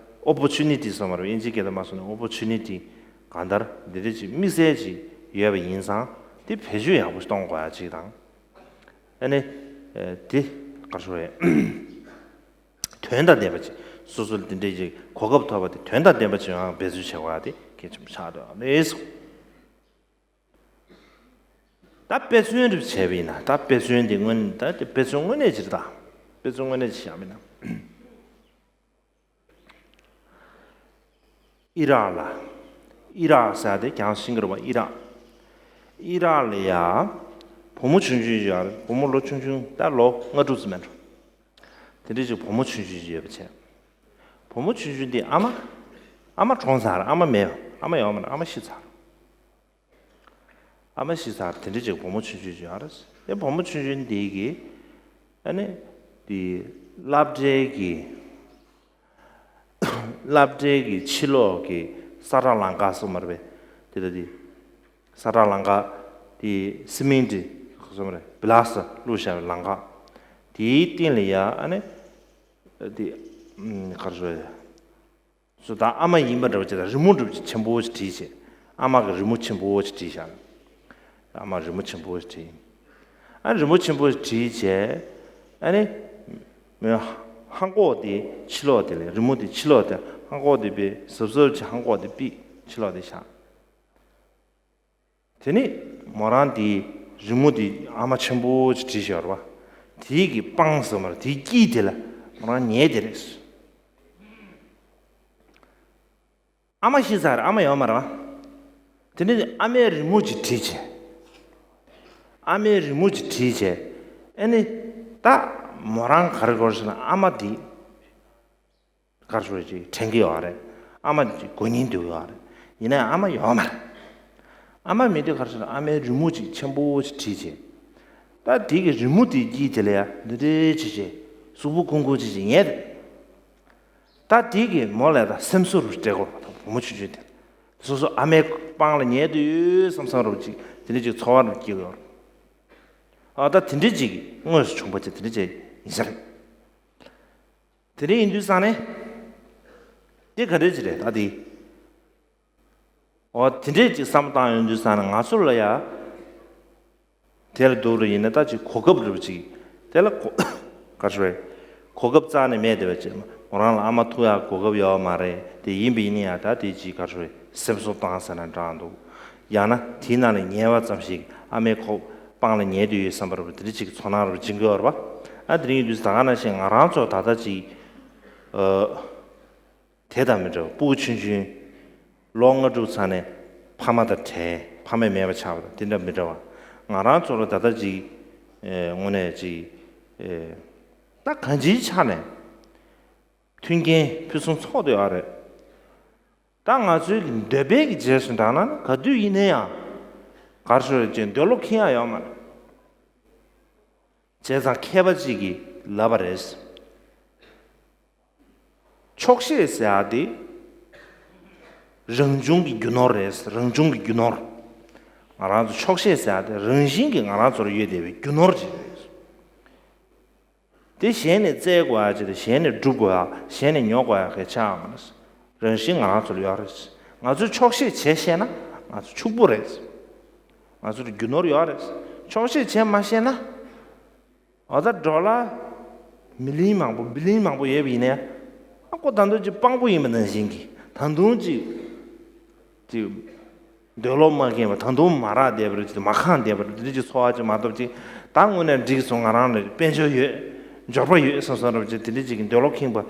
ཨོ་པོར་ཅུ་ནི་ཊི་ཟེར་མ་རེད། དབྱིན་ཇིའི་སྐད་དུ་མ་སོང་ན་ཨོ་པོར་ཅུ་ནི་ཊི་གང་ལྟར་འདི་འདྲ་ཅིག་དམིགས་བསལ་ཅིག་ཡོད་པ་ཡིན་ཙང་། དེ་བེད་སྤྱོད་ཡག་པོ་ཞིག་གཏོང་དགོས་ཡ་ཅིག་དང་། ཨ་ནི། ཨ་དེ་ག་རེ་ཞུ་རེད། དོན་དང་ལྡན་པ་ཅིག་སོ་སོ་ལ་དེ་འདྲའི་ཅིག་གོ་སྐབས་ཐོབ་པ་དེ་དོན་དང་ལྡན་པ་ཅིག་ཡོང་བ་འབད་བརྩོན་བྱེད་དགོས་ཡ་དེ་གལ་ཆེན་པོ་ཆགས་འདུག་ལགས་སོ། ད་དཔེ་མཚོན་རེ་བྱས་པ་ཡིན་ན། ད་དཔེ་མཚོན་དེ་དངོས་གནས། ད་དེ་དཔེ་མཚོན་དངོས་གནས་ཅིག་རེད། ད་དཔེ་མཚོན་དངོས་གནས་ཅིག་བཞག་པ་ཡིན་ན། ཨི་རག་ལ། ཨི་རག་ཟེར་ཡ་དེ་ཀྱང་ཤེས་ཀྱི་རེད་པ། ཨི་རག་ཨི་རག་ལ་ཡ་བུ་མོ་ཆུང་ཆུང་ཞིག་ཡོད་རེད། བུ་མོ་ལོ་ཆུང་ཆུང་། ད་ལོ་ལྔ་དྲུག་ཙམ་མིན་འགྲོ། དེ་འདྲ་ཅིག་བུ་མོ་ཆུང་ཆུང་ཞིག་ཡོད་པ་བྱས། བུ་མོ་ཆུང་ཆུང་དེ་ཨ་མ། ཨ་མ་གྲོངས་ཚར། ཨ་མ་མེད། ཨ་མ་ཡོད་མ་རེད། ཨ་མ་ཤི་ཚར། ཨ་མ་ཤི་ཚར། དེ་འདྲ་ཅིག་བུ་མོ་ཆུང་ཆུང་ཅིག་ཡོད་རེད། དེ་བུ་མོ་ཆུང་ཆུང་འདི་གིས་ཨ་ནི་དེ་སློབ་གྲྭའི་གི། སློབ་གྲྭའི་གི་ཕྱི་ལོགས་གི་ས་ཁྲ་ལམ་ཁ་སོ་མ་རེད་པས། དེ་ལ་དེ་ས་ཁྲ་ལམ་ཁ་དེ་སི་མེན་ཊི་སོ་མ་རེད། བི་ལ་སི་ཊར་བླུགས་བཞག་པའི་ལམ་ཁ་དེའི་སྟེང་ལ་ཡ་ཨ་ནི་དེ་ག་རེ་ཞུ་ཡ། སུ་དང་ཨ་མ་ཡིན་པ་འདྲ་བོ་ཅིག་དང་རི་མོ་འདྲ་བོ་ཅིག་ཆེན་པོ་ཞིག་བྲིས་བྱས། ཨ་མ་གི་རི་མོ་ཆེན་པོ་ཞིག་བྲིས་བཞག་ཨ་མ་རི་མོ་ཆེན་པོ་ཞིག་བྲིས། ཨ་རི་མོ་ཆེན་པོ་ཞིག་བྲིས་བྱས། ཨ་ནི་མོས་ཧང་ཀོག་དེ་ཕྱི་ལོགས་དེ་ལ། རི་མོ་དེ་ཕྱི་ལོགས་དེ། ཧང་ཀོག་དེ་པི་གཟབ་གཟབ་བྱས། ཧང་ཀོག་དེ་པི་ཕྱི་ལོགས་དེ་བཞག་དེ་ནས་མོ་རང་དེའི་རི་མོ་དེ་ཨ་མ་ཆེན་པོ་ཅིག་བྲིས་བཞག་རེད་པ། དེའི་གི་པང་ཟེར་མ་རེད། དེའི་དཀྱིལ་དེ་ལ་མོ་རང་ཉལ་བསྡད་རེད། ཨ་མ་ཤི་ཚར། ཨ་མ་ཡོད་མ་རེད་པ། དེ་ནས་ཨ་མའི་རི་མོ་ཅིག་བྲིས་བྱས། ཨ་མའི་རི་མོ་ཅིག་བྲིས་བྱས། ཨ་ནི་ད་མོ་རང་ག་རེ་དགོས་ཟེར་ན། ཨ་མ་དེ་ག་རེ་ཞུ་རེད། ཅིག་དྲན་གྱི་ཡོད་རེད། ཨ་མ་ཅིག་དགོས་སྙིང་འདོད་ཡོད་རེད། ཡིན་ནའི་ཨ་མ་ཡོད་མ་རེད། ཨ་མ་མེད་དུས་ག་རེ་ཞུ་ན། ཨ་མའི་རི་མོ་ཅིག་ཆེན་པོ་ཅིག་བྲིས་བྱས། ད་དེ་གི་རི་མོ་དེའི་དཀྱིལ་དེ་ལ་ཡ་འདི་འདྲ་ཅིག་བྱས། གཟུགས་པོ་ཀུང་ཀུང་ཅིག་བྱས་ཉལ་རེད། ད་དེ་གིས་མོ་ལ་ད་སེམས་གསོ་རུ་སྤྲད་ཀྱི་ཡོད་རེད་པ། ད་བུ་མོ་ཆུང་ཆུང་དེ་སོ་སོ་ཨ་མའི་པང་ལ་ཉལ་དུས་བསམ་བསམ་རུ་ཅིག་དེ་འདྲ་ཅིག་ཚོར་བ་རུ་སྐྱེ་གི་ཡོད་རེད། ཨ་ད་དེ་འདྲ་ཅིག་དངོས་སུ་བྱུང་བ་ཅིག་དེ་འདྲ་ཅིག་ཡིན་ས་རེད། དེ་འདྲ་ཡིན་དུས་ཙང་ནས་དེ་ག་འདྲ་ཅིག་རེད། ད་དེ་འོ་དེ་འདྲ་ཅིག་བསམ་བློ་བཏང་ཡོང་དུས་ཙང་ནས་ང་ཚོ་ལ་ཡ། དེ་ལ་སྡུག་རུ་ཡིན་ན་ད་ཅིག་གོ་སྐབས་རེད་པ་ཅིག་དེ་ལ་གོ་ག་རེ་ཞུ་རེད། གོ་སྐབས་རྩ་ནས་མེད་བསྡད་པ་ཅིག་མོ་རང་ལ་ཨ་མ་ཐུག་ཡག་གོ་སྐབས་ཡོད་མ་རེད། དེ་ཡིན་པ་ཡིན་ན་ཡང་ད་དེ་ཅིག་ག་རེ་ཞུ་རེད། སེམས་གསོ་བཏང་ཟེར་ན་འདྲ་འདུག་ཡང་ན་དེའི་ནང་ལ་ཉལ་བ་ཙམ་ཞིག་ཨ་མའི་ཁོག་པང་ལ་ཉལ་དུས་ཡོད་བསམ་པ་རེད་པ། དེ་འདྲ་ཅིག་ཚོར་སྣང་རུ་སྦྱིན་གྱི་ཡོད་རེད་པ། ཨ་དེ་རིང་ཡིན་དུས་ད་ག་ནང་བཞིན་ང་རང་ཚོ་ད་ལྟ་ཅིག་ཨ། དེ་དང་མི་འདྲ་བ། སྤུ་གུ་ཆུང་ཆུང་ལོ་ལྔ་དྲུག་ཚར་ནས་ཕ་མ་དང་བྲལ། ཕ་མ་མེད་པ་ཆགས་པ་དང་དེ་འདྲ་མི་འདྲ་བ། ང་རང་ཚོ་ལ་ད་ལྟ་ཅིག་ཨེ་དངོས་གནས་ཅིག་ཨེ་ད་གང་ཅིའི་ཆ་ནས་མཐུན་རྐྱེན་ཕུན་སུམ་ཚོགས་བསྡད་ཡོད་རེད། ད་ང་ཚོའི་གི་འདོད་པའི་གི་རྗེས་སུ་འབྲངས་ན་ག་དུས་ཡིན་ན་ཡང་ག་རེ་ཞུ་རེད། ཅིག་འདོད་བློ་ཁེངས་ཡག་ཡོད་མ་རེད། བྱས་ཙང་མཁས་པ་གཅིག་གིས་ལབ་པ་རེད། ཆོག་ཤེས་ཟེར་ཡ་དེ་རང་བྱུང་གི་རྒྱུ་ནོར་རེད། རང་བྱུང་གི་རྒྱུ་ནོར། ང་རང་ཚོ་ཆོག་ཤེས་ཟེར་ཡ་དེ་རང་བཞིན་གྱིས་ང་རང་ཚོར་ཡོད་བསྡད་པའི་རྒྱུ་ནོར་ཅིག་རེད། དེ་གཞན་ནས་བཙལ་དགོས་ཡ་ཅིག་དང་གཞན་ནས་སྒྲུབ་དགོས་ཡ། གཞན་ནས་ཉོ་དགོས་ཡ་གི་ཆགས་མ་རེད། རང་བཞིན་ང་རང་ཚོར་ཡོད་རེད། ང་ཚོས་ཆོག་ཤེས་བྱེད་ཤེས་ན་ང་ཚོ་ཕྱུག་པོ་རེད། ང་ཚོར་རྒྱུ་ནོར་ཡོད་རེད། ཆོག་ཤེས་བྱེད་མ་ཤེས་ན། འོ་ད་འགྲོ་ལ་མི་ལིང་མང་པོ་བི་ལིང་མང་པོ་ཡོད་པ་ཡིན་ནའི། ཨ་ཁོ་ད་དུང་ཅིག་དཔང་པོ་ཡིན་པ་ནང་བཞིན་གྱི་ད་དུང་ཅིག་ཅིག་འདོད་བློ་མ་ཁེངས་པ། ད་དུང་མ་རག་བསྡད་པ་རེད། ཅིག་མ་ཁེངས་བསྡད་པ་རེད། དེ་འདྲ་ཅིག་ཚོར་བ་ཅིག་མ་གཏོགས། ཅིག་ད་དངོས་གནས་འགྲིག་སོང་། ང་རང་ལ་དཔལ་འབྱོར་ཡོད། འབྱོར་པ་ཡོད་བསམ་བསམ་འདྲ་པོ་ཅིག་དེ་འདྲ་ཅིག་གི་འདོད་བློ་ཁེངས་པ་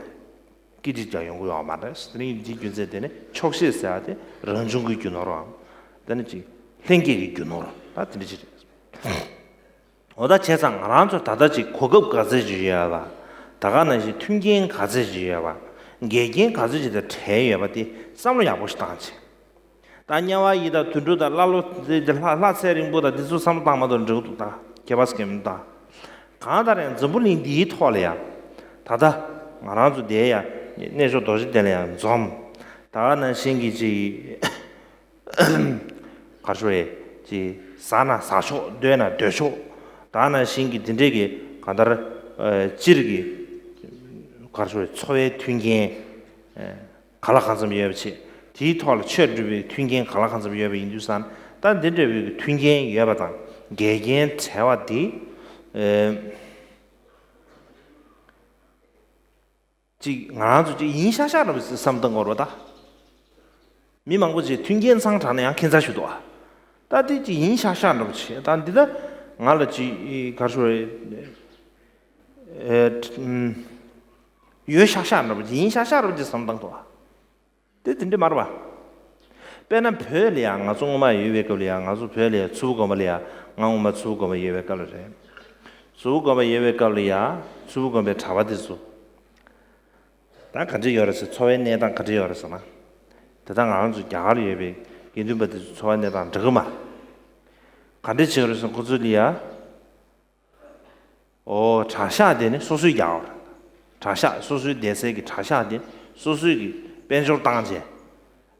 སྐད་ཅིག་ཀྱང་ཡོང་གི་ཡོད་མ་རེད། དེ་ནི་འདིའི་རྒྱུ་མཚན་དེ་ནི་ཆོག་ཤེས་ཟེར་ཡ་དེ་རང་བྱུང་གི་རྒྱུ་ནོར་བའམ། དེ་ནི་ཅིག་ལྷན་སྐྱེས་ཀྱི་རྒྱུ་ནོར་ད་དེ་འདྲ་ཅིག་རེད། འོ་ད་བྱས་ཙང་ང་རང་ཚོ་ད་ལྟ་ཅིག་གོ་སྐབས་ག་ཚད་ཅིག་ཡོད་པ། ད་ག་ནང་བཞིན་མཐུན་རྐྱེན་ག་ཚད་ཅིག་ཡོད་པ། འགལ་རྐྱེན་ག་ཚད་ཅིག་དང་བྲལ་ཡོད་པ་དེ་བསམ་བློ་ཡག་པོ་ཞིག་བཏང་བྱས། ད་དམྱལ་བ་ཡི་དྭགས་དུད་འགྲོ་དང་ཀླ་ཀློ་དེ་ལྷ་ལྷ་ཚེ་རིང་པོ་དང་དེ་ཚོ་བསམ་བློ་བཏང་མ་གཏོགས་འགྲིག་འདུག་ད་ཁྱད་པར་ཟེར་མཁན་མི་འདུག་ད་གང་ལྟར་ཡང་འཛམ་བུ་གླིང་འདིའི་ཐོག་ལ་ཡང་ད་ལྟ་ང་རང་ཚོ་བསྡད་ཡ་གནས་མཆོག་རྡོ་རྗེ་གདན་ལ་ཡང་འཛོམས། ད་ག་ནང་བཞིན་གྱི་ཅིག་ག་རེ་ཞུ་རེད། ཅིག་ཟ་ན་ཟ་ཆོག་འདོད་ན་སྡོད་ཆོག་ད་ག་ནང་བཞིན་གྱི་དེ་འདྲས་ཀྱི་གང་ལྟར་ཨ་སྤྱིར་གྱི་ག་རེ་ཞུ་རེད། འཚོ་བའི་མཐུན་རྐྱེན་ཨ་གང་ལ་གང་འཚམ་ཡོད་པ་བྱས། དེའི་ཐོག་ལ་ཆོས་སྒྲུབ་པའི་མཐུན་རྐྱེན་གང་ལ་གང་འཚམ་ཡོད་པ་ཡིན་དུས་ཙང་ད་འདི་འདྲ་བའི་མཐུན་རྐྱེན་ཡོད་པ་དང་འགལ་རྐྱེན་བྲལ་བ་དེ་ཨ་ཅིག་ང་རང་ཚོ་ཅིག་ཡིན་ཤག་ཤག་འདྲ་པོ་བསམ་བཏང་དགོས་རེད་པ་ད། མི་མང་པོ་ཅིག་མཐུན་རྐྱེན་ཚང་དྲགས་ན་ཡང་ཁྱད་མཚར་ཞིག་འདུག་ཨ། ད་དེ་ཅིག་ཡིན་ཤག་ཤག་འདྲ་པོ་བྱས། ད་འདི་ད་ང་ལ་ཅིག་ག་རེ་ཞུ་རེད། ཨེ་ཨམ་ཡོད་ཤག་ཤག་འདྲ་པོ་ཅིག་ཡིན་ཤག་ཤག་འདྲ་པོ་ཅིག་བསམ་བཏང་འདུག་ཨ། དེ་དེ་འདྲ་མ་རེད་པ། དཔེར་ན་བོད་ལ་ཡང་ང་ཚོ་སྔོན་མ་ཡོད་པའི་སྐབས་ལ་ཡང་། ང་ཚོ་བོད་ལ་ཡང་མཚུར་ཕུ་དགོན་པ་ལ་ཡང་། ང་སྔོན་མ་མཚུར་ཕུ་དགོན་པ་ཡོད་པའི་སྐབས་ལ་རེད། མཚུར་ཕུ་དགོན་པ་ཡོད་པའི་སྐབས་ལ་ཡང་མཚུར་ཕུ་དགོན་པའི་གྲྭ་པ་དེ་ཚོ་ད་ག་འདྲ་ཡོད་རེད་ཟེར། འཚོ་བའི་གནས་སྟངས་ག་འདྲ་ཡོད་རེད་ཟེར་ན། དེ་ད་ང་རང་ཚོ་རྒྱ་གར་ལ་ཡོད་པའི་དགེ་འདུན་པ་དེ་ཚོ་འཚོ་བའི་གནས་སྟངས་འདྲ་གི་མ་རེད། ག་འདྲ་བྱེད་ཀྱི་རེད་ཟེར་ན། ཁོ་ཚོ་ལ་ཡ། ཨོ་གྲྭ་ཤག་དེ་ནི་སོ་སོས་རྒྱག་པ་རེད། གྲྭ་ཤག་སོ་སོའི་སྡོད་སའི་གི་གྲྭ་ཤག་དེ་སོ་སོས་གི་དཔལ་འབྱོར་བཏང་བྱས།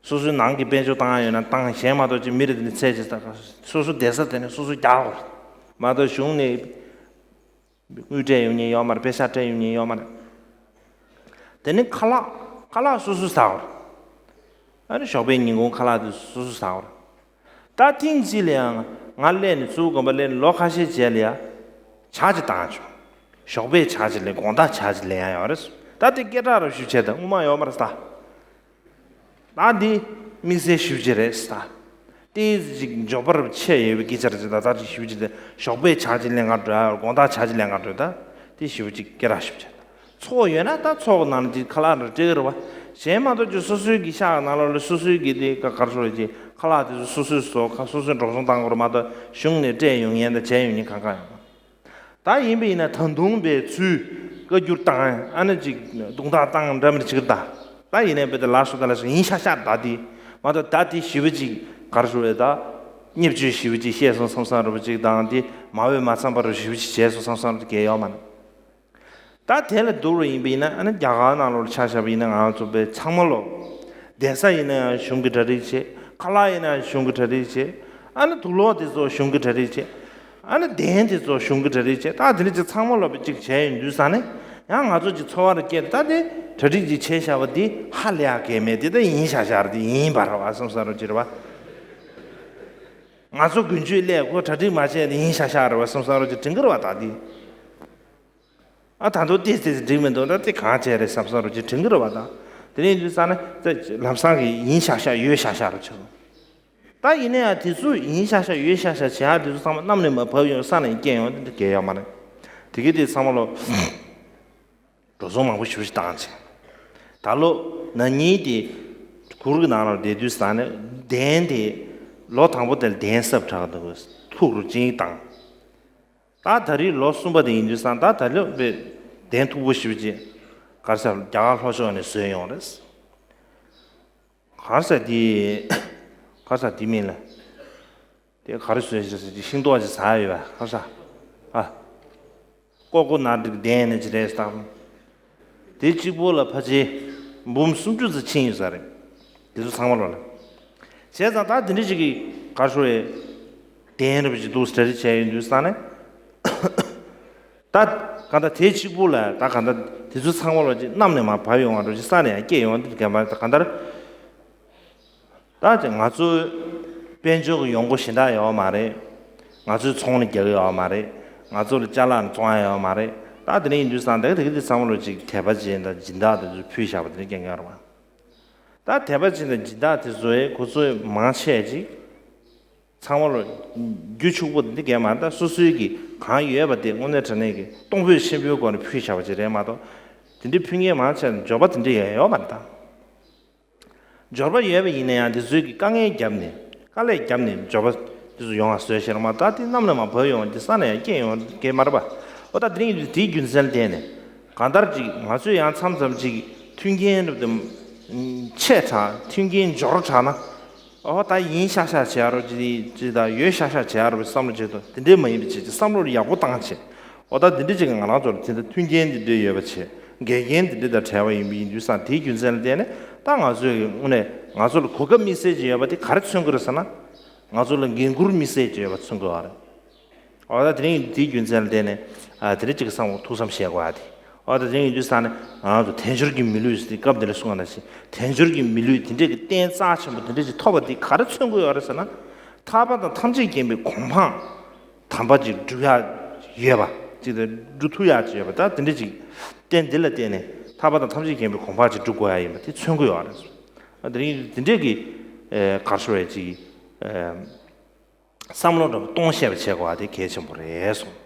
སོ་སོའི་ནང་གི་དཔལ་འབྱོར་བཏང་ཡ་ཡོད་ན་བཏང་། གཞན་མ་གཏོགས་ཅིག་མི་རེ་དེ་ནི་འཚོལ་བྱས། ད་སོ་སོ་སྡོད་ས་དེ་ནི་སོ་སོས་རྒྱག་པ་རེད། མ་གཏོགས་གཞུང་ནས་དངུལ་སྤྲད་ཡོང་མཁན་ཡོད་མ་རེད། པེ་ཤག་སྤྲད་ཡོང་མཁན་ཡོད་མ་རེད། དེ་ནི་ཁ་ལག་ཁ་ལག་སོ་སོས་ཟ་བ་རེད། ཨ་ནི་ཞོགས་པའི་ཉིན་གུང་ཁ་ལག་དེ་སོ་སོས་ཟ་བ་རེད། ད་ཐེངས་གཅིག་ལ་ཡང་ང་སླེབས་ནས། མཚུར་ཕུ་དགོན་པ་སླེབས་ནས་ལོ་ཁ་ཤས་རྗེས་ལ་ཡ་ཇ་ཅིག་བཏང་བྱུང་། ཞོགས་པའི་ཇ་ཅིག་ལེན། དགོང་དག་ཇ་ཅིག་ལེན་ཡ་ཡོད་རེད། ད་དེ་སྐད་གྲགས་རབ་ཞུ་བྱས། ད་སྔོན་མ་ཡོད་མ་རེད་ད། ད་འདི་དམིགས་བསལ་ཞེ་པོ་ཅིག་རེད་ད། དེ་ཅིག་འབྱོར་པ་རབ་ཆེ་ཡོད་པའི་སྐད་ཆ་རེད། ད་ད་ཅིག་ཞེ་པོ་ཅིག་དེ། ཞོགས་པའི་ཇ་ཅིག་ལེན་ག་འགྲོ། དགོང་དག་ཇ་ཅིག་ལེན་ག་འགྲོ། ད་དེ་ཞེ་པོ་ཅིག་སྐད་གྲགས་ཞེ་པོ་ཅིག། ཚོགས་ཡོད་ན་ད་ཚོགས་ནང་ལ་ཅིག་ཁ་ལག་རེ་སྤྲད་ཀྱི་རེད་པ། གཞན་མ་གཏོགས་ཅིག་སོ་སོའི་གི་ཤག་ནང་ལོགས་ལ་སོ་སོའི་གི་དེ་ག་ག་རེ་ཞུ་རེད། ཅིག་ཁ་ལག་དེ་ཚོ་སོ་སོས་བཟོ། ཁ་སོ་སོས་འགྲོ་སོང་བཏང་དགོས་རེད་མ་གཏོགས། གཞུང་ནས་སྤྲད་ཡོང་མཁན་དང་བྱས་ཡོང་མཁན་གང་གང་ཡོད་མ་རེད། ད་ཡིན་པ་ཡིན་ན་ད་དུང་པའི་ཚུལ་བཀའ་བསྒྱུར་བཏང་། ཨ་ནི་ཅིག་རྡུང་རྡེག་བཏང་འདྲ་མི་འདྲ་བྱེད་ཀྱི་རེད་ད། ད་ཡིན་ནའི་དཔེ་དེ་ལ་སོ་ད་ལ་སོ་ཡིན་ཤག་ཤག་ད་དེ་མ་གཏོགས། ད་དེ་ཞེ་པོ་ཅིག་ག་རེ་ཞུ་རེད། ད་བརྙས་བཅོས་ཞེ་པོ་ཅིག་བཤད་སོང་བསམ་བསམ་འདྲ་པོ་ཅིག་དང་། དེ་མ་འོས་མ་འཚམས་པ་རུ་ཞེ་པོ་ཅིག་བྱས་སོང་བསམ་བསམ་འདྲ་གང་ཡང་ཡོད་མ་རེད། ད་དེ་ལ་བསྡུར་བ་ཡིན་པ་ཡིན་ན། ཨ་ནི་རྒྱ་གར་ནང་ལོགས་ལ་ཆ་བཞག་པ་ཡིན་ན། ང་ཚོ་དཔེ་ཚང་མ་ལོག་བསྡད་ས་ཡིན་ན་ཡང་གཞུང་གིས་གྲ་སྒྲིག་བྱེད། ཁ་ལག་ཡིན་ན་ཡང་གཞུང་གིས་གྲ་སྒྲིག་བྱེད། ཨ་ནི་དུག་ལོག་དེ་ཚོ་གཞུང་གིས་གྲ་སྒྲིག་བྱེད། ཨ་ནི་གདན་དེ་ཚོ་གཞུང་གིས་གྲ་སྒྲིག་བྱེད། ད་དེ་འདྲ་ཅིག་ཚང་མ་ལོག་པའི་ཅིག་བྱས་ཡོང་དུས་ཙང་ནས། ཡང་ང་ཚོ་ཅིག་འཚོ་བ་རུ་སྐྱེལ། ད་དེ་གྲ་སྒྲིག་ཅིག་བྱས་བཞག་པ་འདི་ཧ་ལས་ཡག་གི་མེད། དེ་ད་ཡིན་ཤག་ཤག་རེད། དེ་ཡིན་པ་རེད་པ་བསམ་བསམ་འདྲ་ཅིག་རེད་པ། ང་ཚོ་དགུན་ཆོས་སླེབས། ཁོ་གྲ་སྒྲིག་མ་བྱས་ནས་ཡིན་ཤག་ཤག་རེད་པ་བསམ་བསམ་འདྲ་ཅིག་དྲན་གྱི་རེད་པ། ད་དེ། ཨ་ད་དུང་ཏོག་ཙམ་འགྲིག་མི་འདུག་ད་དེ་གང་བྱས་རེད་བསམ་བསམ་འདྲ་ཅིག་དྲན་གྱི་རེད་པ། ད་དེ་ནས་དུས་ཙང་ནས་ལམ་སང་གི་ཡིན་ཤག་ཤག་ཡོད་ཤག་ཤག་རེད་ཆགས་སོང་། ད་ཡིན་ན་ཡང་དེ་ཚོ་ཡིན་ཤག་ཤག་ཡོད་ཤག་ཤག་བྱེད་ཡག་དེ་ཚོ་ཚང་མ་གནམ་ནས་མར་བབས་ཡོང་། ས་ནས་སྐྱེས་ཡོང་། དེ་འདྲ་གང་ཡང་ཡོད་མ་རེད། དེ་གི་དེ་ཚང་མ་ལོག་འགྲོ་སོང་མང་པོ་ཞེ་པོ་ཅིག་བཏང་བྱས། ད་ལོ་ན་ནིང་དེ་གུར་གྱི་ནང་ལ་བསྡད་དུས་ཙང་ནས་གདན་དེ་ལོ་དང་པོ་དེར་གདན་གསབ་དྲག་འདུག་ཐུགས་རུ་ཅིག་བཏང་། ད་ད་རེས་ལོ་གསུམ་པ་དེ་ཡིན་དུས་ཙང་། ད་ད་ལོ་དཔེ་གདན་མཐུག་པོ་ཞེ་པོ་ཅིག་ག་རེ་ཟེར། རྒྱ་གར་ལྷོ་ཕྱོགས་ནས་བཟོས་ཡོང་རེད། ག་རེ་ཟེར་དེ། ག་རེ་ཟེར་དེ་མིན་ལ། དེ་ག་རེ་བཟོས་ཟེར་ཟེར་ཅིག་ཤིང་ཏོག་ཅིག་ཟ་ཡ་ཡོད་པ། ག་རེ་ཟེར། ཨ། ཀོ་ཀོ་ནག་འགྲིག་གདན་ནས་ཅི་རེད་བཏང་། དེ་གཅིག་པོ་ལ་ཕལ་ཆེར་འབུམ་སུམ་ཅུ་ཙམ་ཕྱིན་ཡོད་ས་རེད། དེ་ཚོ་ཚང་མ་ལོ་ལ། བྱས་ཙང་ད་དེ་འདྲ་ཞིག་གི་གར་ཤོར་བའི་གདན་རབ་ཅིག་འདུག་སེ་གྲ་སྒྲིག་བྱས་ཡོད་འདུག་ས་ནས། ད་ག་ད་དེ་གཅིག་པུ་ལ་ད་ག་ད་དེ་ཚོ་ཚང་མ་ལོ་ཅིག་གནམ་ནས་མར་བབས་ཡོང་བ་འགྲོ་ཅིག་ས་ནས་ཡང་སྐྱེས་ཡོང་དེ་ག་མ་ད་ག་ད། ད་ཅིག་ང་ཚོའི་དཔལ་འབྱོར་གྱི་ཡོང་སྒོ་གཞན་དག་ཡོད་མ་རེད། ང་ཚོའི་ཚོང་ནས་རྒྱག་གི་ཡོད་མ་རེད། ང་ཚོ་ལ་ཅ་ལག་ནས་བཙོང་ཡ་ཡོད་མ་རེད། ད་དེ་འདྲ་ཡིན་དུས་ཙང་ད་ག་དེ་ག་དེ་ཚང་མ་ལོ་ཅིག་དད་པ་ཅན་དང་སྦྱིན་བདག་དེ་ཚོས་ཕུལ་བཞག་པ་དེ་འདྲ་རྐྱང་རྐྱང་རེད་བ། ད་དད་པ་ཅན་དང་སྦྱིན་བདག་དེ་ཚོས་ཁོ་ཚོས་མང་ཆེ་ཅིག་ཚང་མ་ལོ་རྒྱུ་ཕྱུག་པོ་དེ་འདྲ་གས་མ་རེད། ད་སོ་སོའི་གི་གང་ཡོད་པ་དེ་དངོས་གནས་དྲང་གནས་ཀྱི་གཏོང་ཕོད་ཆེན་པོའི་སྒོ་ནས་ཕུལ་བཞག་པ་ཅིག་རེད་མ་གཏོགས། དེ་འདྲའི་ཕུལ་མཁན་མང་ཆེ་འབྱོར་པ་དེ་འདྲ་ཡོད་ཡོད་མ་རེད་ད། འབྱོར་པ་ཡོད་པ་ཡིན་ན་ཡང་དེ་ཚོའི་གི་དཀའ་ངལ་བརྒྱབ་ནས་དཀའ་ལས་བརྒྱབ་ནས་འབྱོར་པ་དེ་ཚོ་ཡོང་བ་བཟོས་ཤེར་མ་ད་དེ་གནམ་ནས་མར་བབས་ཡོང་དེ་ས་ནས་ཡང་སྐྱེས་ཡོང་གི་མ་རེད་པ། ཨོ་ད་དེ་རིང་དེའི་རྒྱུ་མཚན་ལ་བརྟེན་ནས་གང་ལྟར་ཅིག་ང་ཚོས་ཡང་མཚམས་མཚམས་ཅིག་མཐུན་རྐྱེན་རབ་དེ་ཆེ་དྲགས་མཐུན་རྐྱེན་འབྱོར་དྲགས་ན་ཨོ་ད་ཡིན་ཤག་ཤག་བྱེད་ཡ་རོ་ཅིག་ཅིག་དང་ཡོད་ཤག་ཤག་བྱེད་ཡ་རོ་བསམ་བློ་བྱེད་དོ་དེ་འདྲས་མ་ཡིན་པ་ཅིག་ཅིག་བསམ་བློ་ཡག་པོ་བཏང་བྱེད། ཨོ་ད་འདི་འདྲ་ཅིག་གི་ང་རང་ཚོར་དེ་འདྲ་མཐུན་རྐྱེན་འདི་འདྲ་ཡོད་པ་བྱས། འགལ་རྐྱེན་འདི་འདྲ་དང་བྲལ་བ་ཡིན་པ་ཡིན་དུས་ཙང་དེའི་རྒྱུ་མཚན་ལ་བརྟེན་ནས་ད་ང་ཚོས་ཀྱི་དངོས་གནས་ང་ཚོ་ལ་གོ་སྐབས་དམིགས་བསལ་ཅིག་ཡོད་པ་དེ་ག་རེ་མཚོན་གྱི་རེད་ཟེར་ན། ང་ཚོ་ལ་འགན་འཁུར་དམིགས་བསལ་ཅིག་ཡོད་པ་མཚོན་གྱི་ཡོད་རེད། ཨོ་ད་དེ་རིང་དེའི་རྒྱུ་མཚན་ལ་བརྟེན་ནས་ཨ་དེ་འདྲ་ཅིག་གི་བསམ་བློ་ཐུགས་བསམ་བཞེས་དགོས་ཡ་དེ། ཨོ་ད་དེ་རིང་ཡིན་དུས་ཙང་ནས་ང་རང་ཚོ་དལ་འབྱོར་གྱི་མི་ལུས་ཟེར་དུས་སྐབས་འདི་ལ་གསུངས་པ་ནང་བཞིན་དལ་འབྱོར་གྱི་མི་ལུས་དེ་འདྲ་གི་རྟེན་རྩ་ཆེན་པོ་དེ་འདྲ་ཅིག་ཐོབ་པ་དེ་ག་རེ་མཚོན་གྱི་ཡོད་རེད་ཟེར་ན། ཐར་པ་དང་ཐམས་ཅད་མཁྱེན་པའི་གོ་འཕང་དམ་པ་ཅིག་སྒྲུབ་ཡ་ཡོད་པ་ཅིག་དང་སྒྲུབ་ཐུབ་ཡ་ཅིག་ཡོད་པ་ད་དེ་འདྲ་ཅིག་རྟེན་འདི་ལ་བརྟེན་ནས་ཐར་པ་དང་ཐམས་ཅད་མཁྱེན་པའི་གོ་འཕང་ཅིག་སྒྲུབ་དགོས་ཡ་ཡིན་པ་དེ་མཚོན་གྱི་ཡོད་རེད། དེ་རིང་དེ་འདྲས་ཀྱི་ཨེ་གར་ཤོར་བའི་ཅིག་ཨེ་བསམ་བློ་འདྲ་པོ་གཏོང་ཤེས་པ་བྱེད་དགོས་པ་དེ་གལ་ཆེན་པོ་རེད་གསུངས།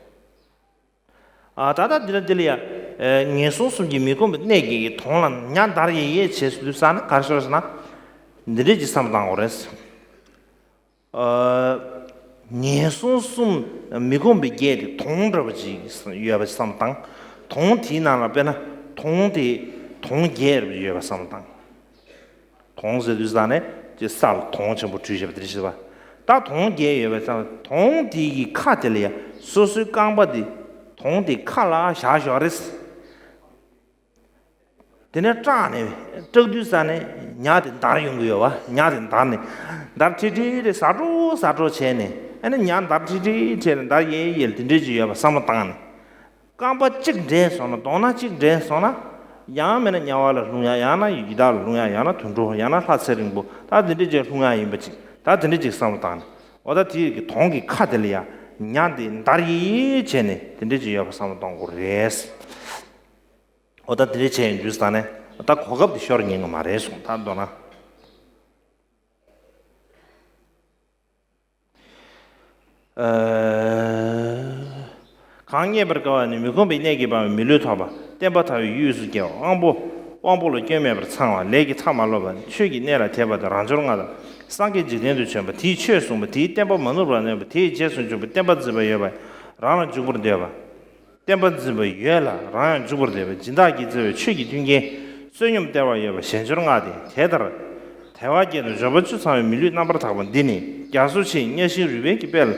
ཨ་ད་ལྟ་འདི་ལ་འདི་ལ་ཡ་ཨེ་ངན་སོང་གསུམ་གྱི་མི་ཁོམ་པའི་གནས་བརྒྱད་ཀྱི་དོང་ལ་ཉ་འདར་ཡེ་ཡེ་བྱས་སུ་ལུས་ས་ན་གར་ཤོར་ཟེར་ན་འདི་འདྲས་ཀྱི་བསམ་བློ་བཏང་དགོས་རེད། ཨ་ངན་སོང་གསུམ་མི་ཁོམ་པའི་བརྒྱད་དེ་དོང་འདྲ་པོ་ཅིག་ཡོད་པ་བསམ་བཏང་། དོང་དེའི་ནང་ལ་དཔེར་ན་དོང་དེ་དོང་བརྒྱད་རེ་ཡོད་པ་བསམ་བཏང་། དོང་ཟེར་དུས་ཙང་ནས་ཅིག་ས་ལ་དོང་ཆེན་པོ་བྲུས་བྱས་པ་དེ་རེད་ཤེས་པ། ད་དོང་བརྒྱད་ཡོད་པ་ཙང་དོང་དེ་གི་ཁ་དེ་ལ་ཡ་སོ་སོའི་རྐང་པ་དེ་དོང་དེ་ཁ་ལ་བཞག་ཞོག་རེད། དེ་ནས་སྐྲག་ནས་སྐྲག་དུས་ཙ་ནས་ཉ་དེ་འདར་ཡོང་གི་ཡོད་བ། ཉ་དེ་འདར་ནས་འདར་ཁྲིག་ཁྲིག་རེད། ཟ་འགྲོ་ཟ་འགྲོ་བྱས་ནས་ཨ་ནི་ཉ་འདར་ཁྲིག་ཁྲིག་བྱས་ནས་འདར་ཡེ་ཡེ་དེ་འདྲས་ཅིག་ཡོད་པ་བསམ་བློ་བཏང་ནས་རྐང་པ་གཅིག་འདྲེན་སོང་ན་གདོང་ན་གཅིག་འདྲེན་སོང་ན་ཡང་མིན་ན་དམྱལ་བ་ལ་ལྷུང་ཡ་ཡང་ན་ཡི་དྭགས་ལ་ལྷུང་ཡ་ཡང་ན་དུད་འགྲོ་ཡང་ན་ལྷ་ཚེ་རིང་པོ་ད་དེ་འདྲས་ཅིག་ལྷུང་ཡ་ཡིན་པ་ཅིག་ད་དེ་འདྲས་ཅིག་བསམ་བློ་བཏང་ནས་འོ་ད་དེ་གི་དོང་གི་ཁ་དེ་ལ་ཡ་ཉ་འདི་འདར་ཡེ་ཡེ་བྱས་ནས་དེ་འདྲས་ཅིག་ཡོད་པ་བསམ་བློ་གཏོང་དགོས་རེད། ཨོ་ད་དེ་འདྲའི་བྱས་ཡོང་དུས་ཙང་ནས་ད་གོ་སྐབས་དེ་ཤོར་ཉན་གི་མ་རེད་གསུངས། ད་མདོར་ན། ཨ་གང་རྙེད་པར་དཀའ་བ་ནི། མི་ཁོམ་པའི་གནས་ཀྱིས་སྤངས་པའི་མི་ལུས་ཐོབ་པ། བསྟན་པ་དར་བའི་དབུས་སུ་སྐྱེ་བ། དབང་པོ་དབང་པོ་ལ་སྐྱོན་མེད་པར་ཚང་བ། ལས་ཀྱི་མཐའ་མ་ལོག་པ། ཆོས་ཀྱི་གནས་ལ་དད་པ་དང་རང་འབྱོར་ལྔ་དང་། སངས་རྒྱས་འཇིག་རྟེན་དུ་བྱོན་པ། དེས་ཆོས་གསུངས་པ། དེའི་བསྟན་པ་མ་ནོར་བར་གནས་པ། དེའི་རྗེས་སུ་འཇུག་པ། བསྟན་པ་འཛིན་པ་ཡོད་པ། རང་ལ་འཇུག་པར་འདོད་པ། བསྟན་པ་འཛིན་པ་ཡོད་ལ་རང་ཡང་འཇུག་པར་འདོད་པ། སྦྱིན་བདག་གིས་བསྩལ་བའི་ཆོས་ཀྱི་མཐུན་རྐྱེན། བསོད་སྙོམས་སྟེར་བ་ཡོད་པ། ཞལ་འབྱོར་ལྔ་སྟེ། དེ་ལྟར་དལ་བ་བརྒྱད་དང་འབྱོར་པ་བཅུ་ཚང་བའི་མི་ལུས་རྣམ་པར་དག་པ་འདི་ནི་རྒྱ་མཚོ་ཆེའི་གཉའ་ཤིང་རུས་སྦལ་གྱི་དཔེ་ལ་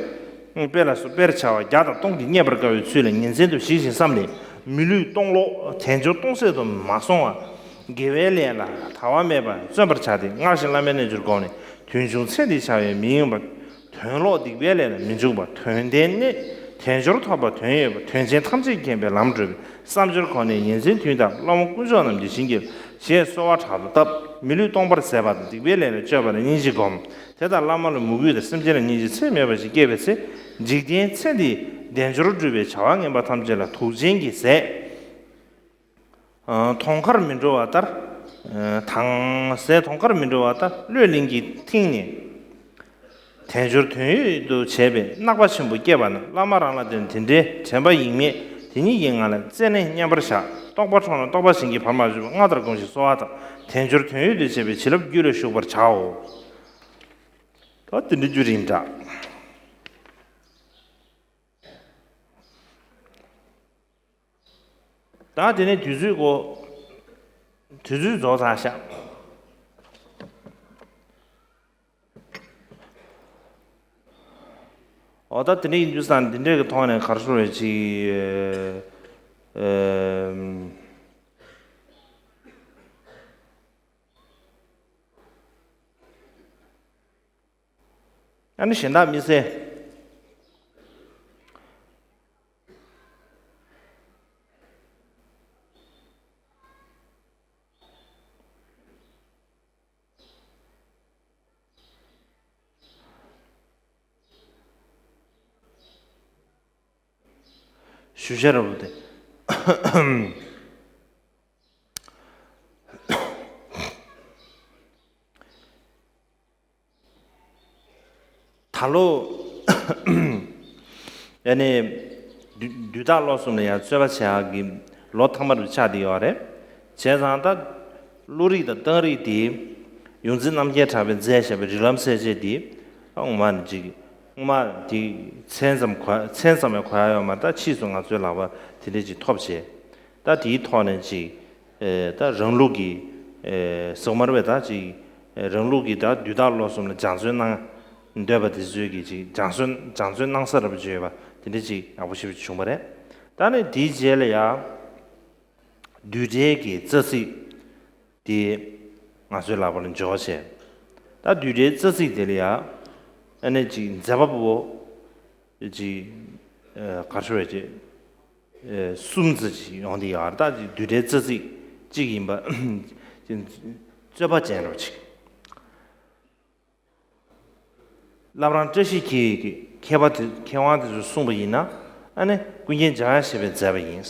དཔེ་ལ་སོགས་དཔེར་བྱ་བ་བརྒྱ་དང་སྟོང་གིས་རྙེད་པར་དཀའ་བའི་ཚུལ་ལ་ཉིན་མཚན་དུ་ཞིབ་ཅིང་བསམས་ནས་མི་ལུས་སྟོང་ལོག་དལ་འབྱོར་སྟོང་ཟད་དུ་མ་སོང་བ། དགེ་བའི་ལས་ལ་ཐར་བ་མེད་པར་བརྩོན་པར་བྱ་སྟེ། སྔར་བཞིན་བླ་མའི་རྣལ་འབྱོར་བསྒོམས་ནས་དོན་ཆུང་ཚེ་འདིའི་བྱ་བས་མི་ཡེངས་པར། དོན་ལོག་སྡིག་པའི་ལས་ལ་མི་འཇུག་པར། དོན་ལྡན་གནས་དལ་འབྱོར་ཐོབ་པ་དོན་ཡོད་པ། དོན་ཆེན་ཐམས་ཅད་མཁྱེན་པའི་ལམ་བགྲོད་པའི་བསམ་སྦྱོར་གོ་གནས་ཉིན་མཚན་དུས་དང་བླ་མ་དཀོན་མཆོག་རྣམས་ཀྱི་བྱིན་གྱིས་ཞེས་གསོལ་བ་དྲག་ཏུ་བཏབ། མི་ལུས་སྟོང་པར་ཟད་པ་དང་སྡིག་པའི་ལས་ལ་སྤྱོད་པ་ལ་སྙིང་རྗེ་སྒོམ། དེ་ལྟར་བླ་མ་ལ་མོས་གུས་དང་སེམས་ཅན་ལ་སྙིང་རྗེ་ཚད་མེད་པ་ཞིག་སྐྱེས་པའི་ཚེ། འཇིག་རྟེན་ཚེ་འདིའི་དལ་འབྱོར་སྒྲུབ་པའི་བྱ་བ་ངན་པ་ཐམས་ཅད་ལ་དུག་ཅན་གྱི་ཟས། ཨ་དོང་ཁར་མི་འགྲོ་བ་ལྟར། ཨ་དང་ཟས་དོང་ཁར་མི་འགྲོ་བ་ལྟར་བློས་ལིང་གིས་ཐིང་ནས། དལ་འབྱོར་དོན་ཡོད་དུ་བྱས་པའི་གནག་པ་ཆེན་པོ་སྐྱེས་པ་ན། བླ་མ་རང་ལ་བརྟེན་དེ་འདྲའི་དྲན་པ་ཡེངས་མེད་དེ་ཉིད་ཀྱི་ངང་ལ་རྩད་ནས་མཉན་པར་བཞག། རྟོགས་པ་འཕྲོག་ན་རྟོགས་པ་གཞན་གྱིས་བར་མ་ཆོད་པ། སྔར་ལྟར་སྒོམ་ཞིང་གསོལ་བ་བཏབ། དལ་འབྱོར་དོན་ཡོད་དུ་བྱས་པའི་བྱིན་རླབས་རྒྱུད་ལ་ཞུགས་པར་བྱའོ། ད་དེ་འདྲའི་རྒྱུན་རིང་དྲགས། ད་དེ་ནས་དུས་ཚོད་གོ། དུས་ཚོད་རྫོགས་ཚར་ཤག། འོ་ད་དེ་འདྲ་ཡིན་དུས་ཙང་འདི་འདྲའི་གི་ཐོག་ནས་གར་ཤོར་བའི་ཅིག་ ཨེམ། ཨ་ནི་གཞན་དག་མི་གསལ། ཞུ་བྱ་རབ་ཏུ། ད་ལོ་ཨ་ནི་དུས་དུས་རྟགས་བློ་གསུམ་ལ་ཡང་རྩོད་པ་བྱེད་ཡག་གི་ལོ་ཐ་མ་རུ་ཆགས་བསྡད་ཡོད་རེད། བྱས་ཙང་ད་བློ་རིག་དང་གཏང་རིག་དེ་ཡོངས་འཛིན་རྣམ་རྒྱལ་གྲགས་པས་མཛད་བཞག་པའི་རིགས་ལམ་གསལ་བྱེད་དེ་ད་སྔོན་མ་ནས་ཅིག་སྔོན་མ་དེ་མཚན་ཙམ་གོ་མཚན་ཙམ་ཡང་གོ་ཡ་ཡོད་མ་རེད། ད་ཕྱིས་སུ་ང་ཚོའི་ལག་པ་དེ་འདྲས་ཅིག་ཐོབ་བྱས། ད་དེའི་ཐོག་ནས་ཅིག་ཨེ་ད་རང་ལུགས་ཀྱི་ཨེ་ཟེར་མ་རེད་པས། ད་ཅིག་ཨེ་རང་ལུགས་ཀྱི་ད་དུས་རྟགས་བློ་གསུམ་ལ་སྦྱང་བརྩོན་གནང་འདོད་པ་དེ་ཚོའི་གི་ཅིག་སྦྱང་བརྩོན་སྦྱང་བརྩོན་གནང་ས་རབ་བྱོས་པ་དེ་འདྲ་ཅིག་ཡག་པོ་ཞེ་པོ་ཅིག་བྱུང་བ་རེད། ད་ནི་དེའི་རྗེས་ལ་ཡང་བསྡུས་གྲྭའི་གི་རྩ་ཚིག་དེ་ང་ཚོའི་ལག་པར་འབྱོར་བྱས། ད་བསྡུས་གྲྭའི་རྩ་ཚིག་དེ་ལ་ཡང་ཨ་ནི་ཅིག་མཛད་པ་པོ་ཅིག་ཨེ་ག་རེ་ཞུ་དགོས་ཅིག་ཨེ་གསུམ་ཙམ་ཅིག་ཡོང་དེ་ཡོད་རེད། ད་ཅིག་བསྡུས་གྲྭའི་རྩ་ཚིག་གཅིག་ཡིན་པ་ཅིག་རྩོད་པ་ཅན་རོ་ཅིག་བླ་བྲང་བཀྲ་ཤིས་འཁྱིལ་གྱི་མཁས་པ་དེ་མཁས་དབང་དེ་ཚོས་གསུངས་པ་ཡིན་ན་ཨ་ནི་ཀུན་མཁྱེན་འཇམ་དབྱངས་བཞད་པས་མཛད་པ་ཡིན།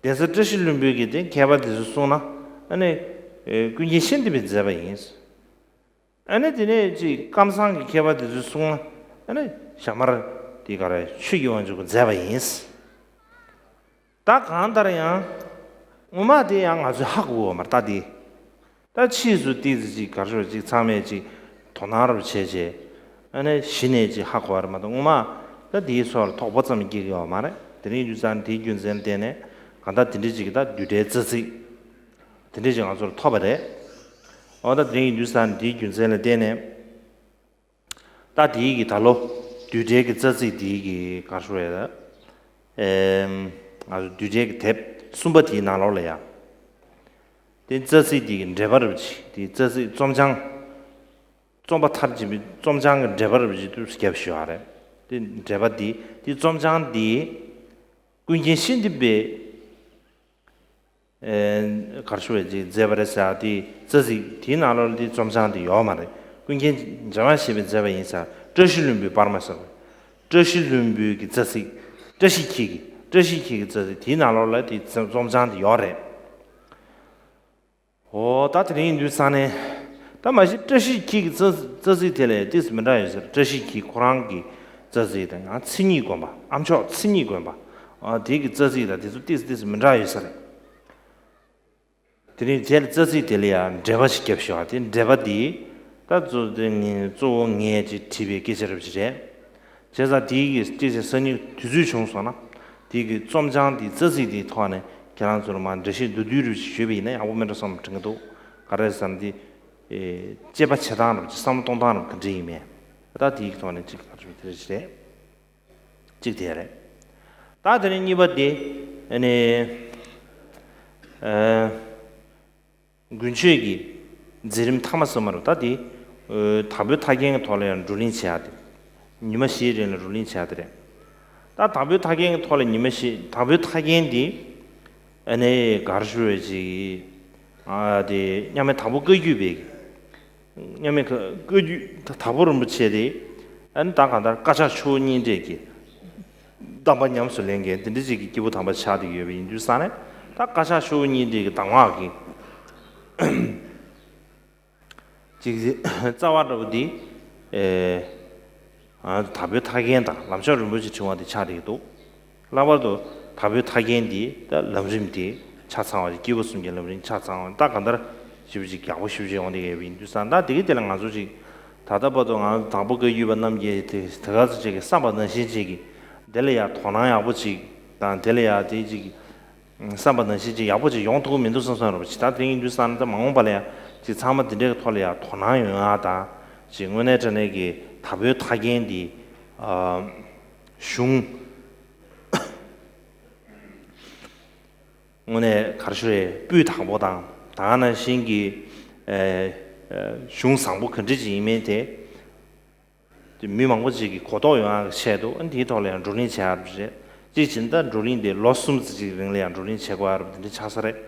གདན་ས་བཀྲ་ཤིས་ལྷུན་པོའི་གི་དེ་མཁས་པ་དེ་ཚོས་གསུངས་ན་ཨ་ནི་ཨེ་ཀུན་མཁྱེན་ཤཱནྟི་པས་མཛད་པ་ཡིན། ཨ་ནི་དེ་ནས་ཅིག་ཀམ་ཚང་གི་མཁས་པ་དེ་ཚོས་གསུངས་ན་ཨ་ནི་ཞྭ་དམར་དེ་ག་རེ་ཆོས་ཀྱི་དབང་ཕྱུག་གིས་མཛད་པ་ཡིན། ད་གང་ལྟར་ཡང་སྔོན་མ་དེ་ཡང་ང་ཚོས་ཧ་གོ་བ་མ་རེད། ད་དེ་ད་ཕྱིས་སུ་ཏོག་ཙམ་ཅིག་ག་རེ་ཞུ་ཅིག་ཚང་མས་ཅིག་དོ་སྣང་རུ་བྱས་བྱས་ཨ་ནི་གཞི་ནས་ཅིག་ཧ་གོ་བ་རེད་མ་གཏོགས་སྔོན་མ་ད་དེའི་སོགས་ལ་དོགས་པ་ཙམ་སྐྱེ་གི་ཡོད་མ་རེད། དེ་རིང་ཡུལ་ཙང་དེའི་རྒྱུ་མཚན་བརྟེན་ནས་གང་ལྟར་དེ་འདྲ་ཅིག་གི་ད་བསྡུས་གྲྭའི་རྩ་ཚིག་དེ་འདྲ་ཅིག་ང་ཚོར་ཐོབ་པ་རེད། འོ་ད་དེ་རིང་ཡུལ་ཙང་དེའི་རྒྱུ་མཚན་ལ་བརྟེན་ནས། ད་དེའི་གི་ད་ལོ་བསྡུས་གྲྭའི་གི་རྩ་ཚིག་དེའི་གི་ག་རེ་ཞུ་དགོས་རེད། ཨེམ། ང་ཚོ་བསྡུས་གྲྭའི་གི་དེབ་གསུམ་པ་དེའི་ནང་ལོགས་ལ་ཡ། དེ་རྩ་ཚིག་དེའི་གི་འགྲེལ་པ་རེད་པ་ཅིག་དེ་རྩ་ཚིག་རྩོམ་བྱང་། རྩོམ་པ་མཐར་ཕྱིན་པའི་རྩོམ་བྱང་གི་འགྲེལ་པ་རེད་པ་ཅིག་ཏུ་བརྒྱབ་བཞག་པ་རེད། དེ་འགྲེལ་པ་དེ་དེ་རྩོམ་བྱང་དེ་ཀུན་མཁྱེན་ཤཱནྟི་པས། ཨེ་ག་རེ་ཞུ་དགོས་ཅིག་མཛད་པ་རེད་ཟེར་ཡ་དེ་རྩ་ཚིག་དེའི་ནང་ལོགས་ལ་དེ་རྩོམ་བྱང་དེ་ཡོད་མ་རེད། ཀུན་མཁྱེན་འཇམ་དབྱངས་བཞད་པས་མཛད་པ་ཡིན་ཟེར་བཀྲ་ཤིས་ལྷུན་པོའི་པར་མ་ཟེར་བ། བཀྲ་ཤིས་ལྷུན་པོའི་གི་རྩ་ཚིག་བཀྲ་ཤིས་འཁྱིལ་གྱི་བཀྲ་ཤིས་འཁྱིལ་གྱི་རྩ་ཚིག་དེའི་ནང་ལོགས་ལ་དེ་རྩོམ་བྱང་དེ་ཡོད་རེད། འོ་ད་དེ་རིང་ཡིན་དུས་ཙང་ནས་ད་མ་གཞི་བཀྲ་ཤིས་འཁྱིལ་གྱི་རྩ་རྩ་ཚིག་དེ་ལས་ཏོག་ཙམ་མི་འདྲ་ཡོད་ཟེར། བཀྲ་ཤིས་འཁྱིལ་ཁོ་རང་གི་རྩ་ཚིག་དང་ཡང་མཚན་ཉིད་དགོན་པ་ཨ་མཆོག་མཚན་ཉིད་དགོན་པ་ཨ་དེ་གི་རྩ་ཚིག་དང་དེ་ཚོ་ཏོག་ཙམ་ཏོག་ཙམ་མི་འདྲ་ཡོད་ས་རེད། དེ་རིང་རྗེས་ལ་རྩ་ཚིག་དེ་ལ་ཡང་འགྲེལ་པ་ཞིག་བརྒྱབ་ཤོག་དེ་འགྲེལ་པ་འདི་ད་གཙོ་དེ་ངས་གཙོ་བོ་ངས་ཅིག་བྲིས་པའི་སྐད་ཆ་རེ་བ་ཞིག་རེད། བྱས་ཙང་དེའི་གི་སྐད་ཆ་སང་ཉིན་དུས་ཚོད་བྱུང་སོང་ན་དེའི་གི་རྩོམ་བྱང་འདི་རྩ་ཚིག་འདིའི་ཐོག་ནས་ཁྱེད་རང་ཚོར་མར་འགྲེལ་བཤད་མདོར་བསྡུས་རེ་བ་ཞིག་ཞུས་པ་ཡིན་ན་ཡག་པོ་མེད་འགྲོ་བསམ་དྲན་གྱི་འདུག་ག་རེ་ཟེར་ན་འདི་དཔྱད་པ་བྱེད་སྟངས་རེ་བ་ཅིག་བསམ་བློ་གཏོང་སྟངས་རེ་བ་ག་འདྲ་ཡིན་མིན་ད་དེའི་གི་ཐོག་ནས་ཅིག་ག་རེ་བྱེད་དེ་རེ་ཞིག་རེད། གཅིག་དེ་རེད། ད་དེ་ནས་གཉིས་པ་དེ་ཨ་ནི་ཨ་དགུན་ཆོས་ཀྱི་མཛད་རིམ་མཐའ་མ་གསུམ་པ་རུ་ད་དེ་ཨ་དྭགས་པོའི་ཐར་རྒྱན་གྱི་ཐོག་ལ་ཡང་བགྲོ་གླེང་བྱེད་ཡག་དེ་ཉི་མ་བཞིའི་རིང་ལ་བགྲོ་གླེང་བྱེད་ཡག་དེ་རེད། ད་དྭགས་པོའི་ཐར་རྒྱན་གྱི་ཐོག་ལ་ཉི་མ་བཞི་དྭགས་པོའི་ཐར་རྒྱན་དེ་ཨ་ནི་ག་རེ་ཞུ་དགོས་ཅིག་ཨ་དེ་མཉམ་མེད་དྭགས་པོ་བཀའ་བརྒྱུད་པའི་མཉམ་མེད་བཀའ་བརྒྱུད་དྭགས་པོ་རིན་པོ་ཆེ་དེ་ཨ་ནི་ད་གང་ལྟར་བཀའ་ཕྱག་ཆུ་བོ་གཉིས་འདྲེས་ཀྱི་གདམས་པ་ཉམས་སུ་ལེན་མཁན་དེ་འདྲ་ཅིག་གི་སྐྱེས་བུ་དམ་པ་ཆགས་བསྡད་ཡོད་པ་ཡིན་དུས་ཙང་ནས་ད་བཀའ་ཕྱག་ཆུ་བོ་གཉིས་འདྲེས་ཀྱི་གདམས་ངག་གི་ཅིག་རྩ་བ་འདྲ་བོ་འདི་ཨེ་ཨ་དྭགས་པོའི་ཐར་རྒྱན་དང་ལམ་མཆོག་རིན་པོ་ཆེའི་ཕྲེང་བ་འདི་ཆགས་བསྡད་ཀྱི་འདུག་ལྷག་པར་དུ་དྭགས་པོའི་ཐར་རྒྱན་འདི་ད་ལམ་རིམ་འདི་ཆ་ཚང་བ་ཅིག་སྐྱེས་བུ་གསུམ་གྱི་ལམ་རིམ་ཆ་ཚང་བ་ད་གང་ལྟར་ཞེ་པོ་ཅིག་ཡག་པོ་ཞེ་པོ་ཅིག་ཡོང་བསྡད་ཡོད་པ་ཡིན་དུས་ཙང་ད་དེ་གི་དེ་ལ་ང་ཚོ་ཅིག་ད་ལྟ་བར་དུ་ང་ཚོ་དྭགས་པོ་བཀའ་བརྒྱུད་པ་རྣམས་ཀྱིས་དེ་དེ་ག་ཚོད་ཅིག་གི་བསམ་པ་ནང་བཞིན་ཅིག་གི་དེ་ལ་ཡང་དོ་སྣང་ཡག་པོ་ཅིག་དང་དེ་ལ་ཡང་དེ་ཅིག་བསམ་པ་ནང་བཞིན་ཅིག་ཡག་པོ་ཅིག་ཡོང་ཐུབ་ཀྱི་མི་འདུག་བསམ་བསམ་རེད་པ་ཅིག་ད་དེ་ཡིན་དུས་ཙང་ད་མ་འོངས་པ་ལ་ཡང་ཅིག་ཚང་མ་དེ་འདྲའི་ཐོག་ལ་ཡང་དོ་སྣང་ཡོང་ཡག་དང་ཅིག་དངོས་གནས་དྲང་གནས་ཀྱི་དྭགས་པོའི་ཐར་རྒྱན་འདི་གཞུང་ དངོས་གནས་ག་རེ་ཞུ་རེད། སྤུས་དག་པོ་དང་ད་ག་ནང་བཞིན་གྱི་ཨེ་ཨེ་གཞུང་བཟང་པོ་ག་འདྲ་ཅིག་ཡིན་མིན་དེ། དེ་མི་མང་པོ་ཅིག་གིས་གོ་རྟོགས་ཡོང་ཡག་གི་ཆེད་དུ། ཨ་ནི་དེའི་ཐོག་ལ་ཡང་བགྲོ་གླེང་བྱེད་ཡག་རེད། གཅིག་བྱས་ན་ད་བགྲོ་གླེང་དེ་ལོ་གསུམ་ཙམ་ཅིག་རིང་ལ་ཡང་བགྲོ་གླེང་བྱེད་དགོས་ཡག་རེད། དེ་འདྲ་ཆགས་ས་རེད།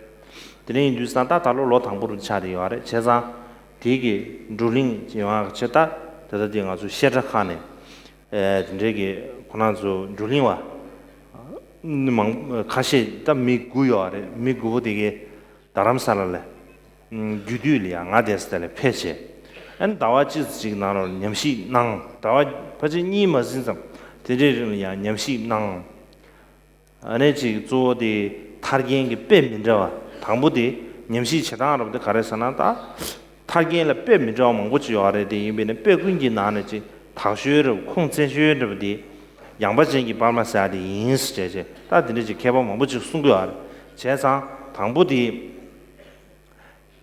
དེ་འདྲ་ཡིན་དུས་ཙང་ད་ད་ལོ་ལོ་དང་པོ་རུ་ཆགས་བསྡད་ཡོད་རེད། བྱས་ཙང་དེའི་གི་བགྲོ་གླེང་ཡོང་ཡག་གི་ཆེད། ད་ད་ལྟ་དེ་ང་ཚོ་བཤད་གྲྭ་ཁག་ནས་ཨེ་དེ་འདྲའི་གི་ཁོ་རང་ཚོ་བགྲོ་གླེང་བ་མང་ཁ་ཤས། ད་མི་དགུ་ཡོད་རེད། མི་དགུ་པོ་དེ་གི་རྡ་རམ་ས་ལ་ལ་རྒྱུ་དུས་ལ་ཡང་ང་བསྡད་ས་དེ་ལ་ཕེབས་བྱས། ཨ་ནི་ཟླ་བ་གཅིག་ཙམ་ཅིག་ནང་ལ་ཉམས་ཞིབ་གནང་། ཟླ་བ་ཕལ་ཆེར་གཉིས་མ་ཟིན་ཙམ་དེ་འདྲའི་རིང་ལ་ཡང་ཉམས་ཞིབ་གནང་། ཨ་ནི་ཅིག་གཙོ་བོ་དེ་ཐར་རྒྱན་གྱི་དཔེ་མི་འདྲ་བ། དང་པོ་དེ་ཉམས་ཞིབ་བྱེད་སྟངས་རབ་དེ་ག་རེ་ཟེར་ན། ད་ཐར་རྒྱན་ལ་དཔེ་མི་འདྲ་བ་མང་པོ་ཅིག་ཡོད་རེད། དེ་ཡིན་པས་ན་དཔེ་ཀུན་གྱི་ནང་ནས་ཅིག་དག་ཤོས་རབ་ཁུངས་བཙན་ཤོས་རབ་དེ་ཡངས་པ་ཅན་གྱི་པར་མ་ཟེར་ཡག་དེ་ཡིན་ཟེར་བྱས་བྱས། ད་དེ་འདྲ་ཅིག་མཁས་པ་མང་པོ་ཅིག་གསུང་གི་ཡོད་རེད། བྱས་ཙང་དང་པོ་དེ།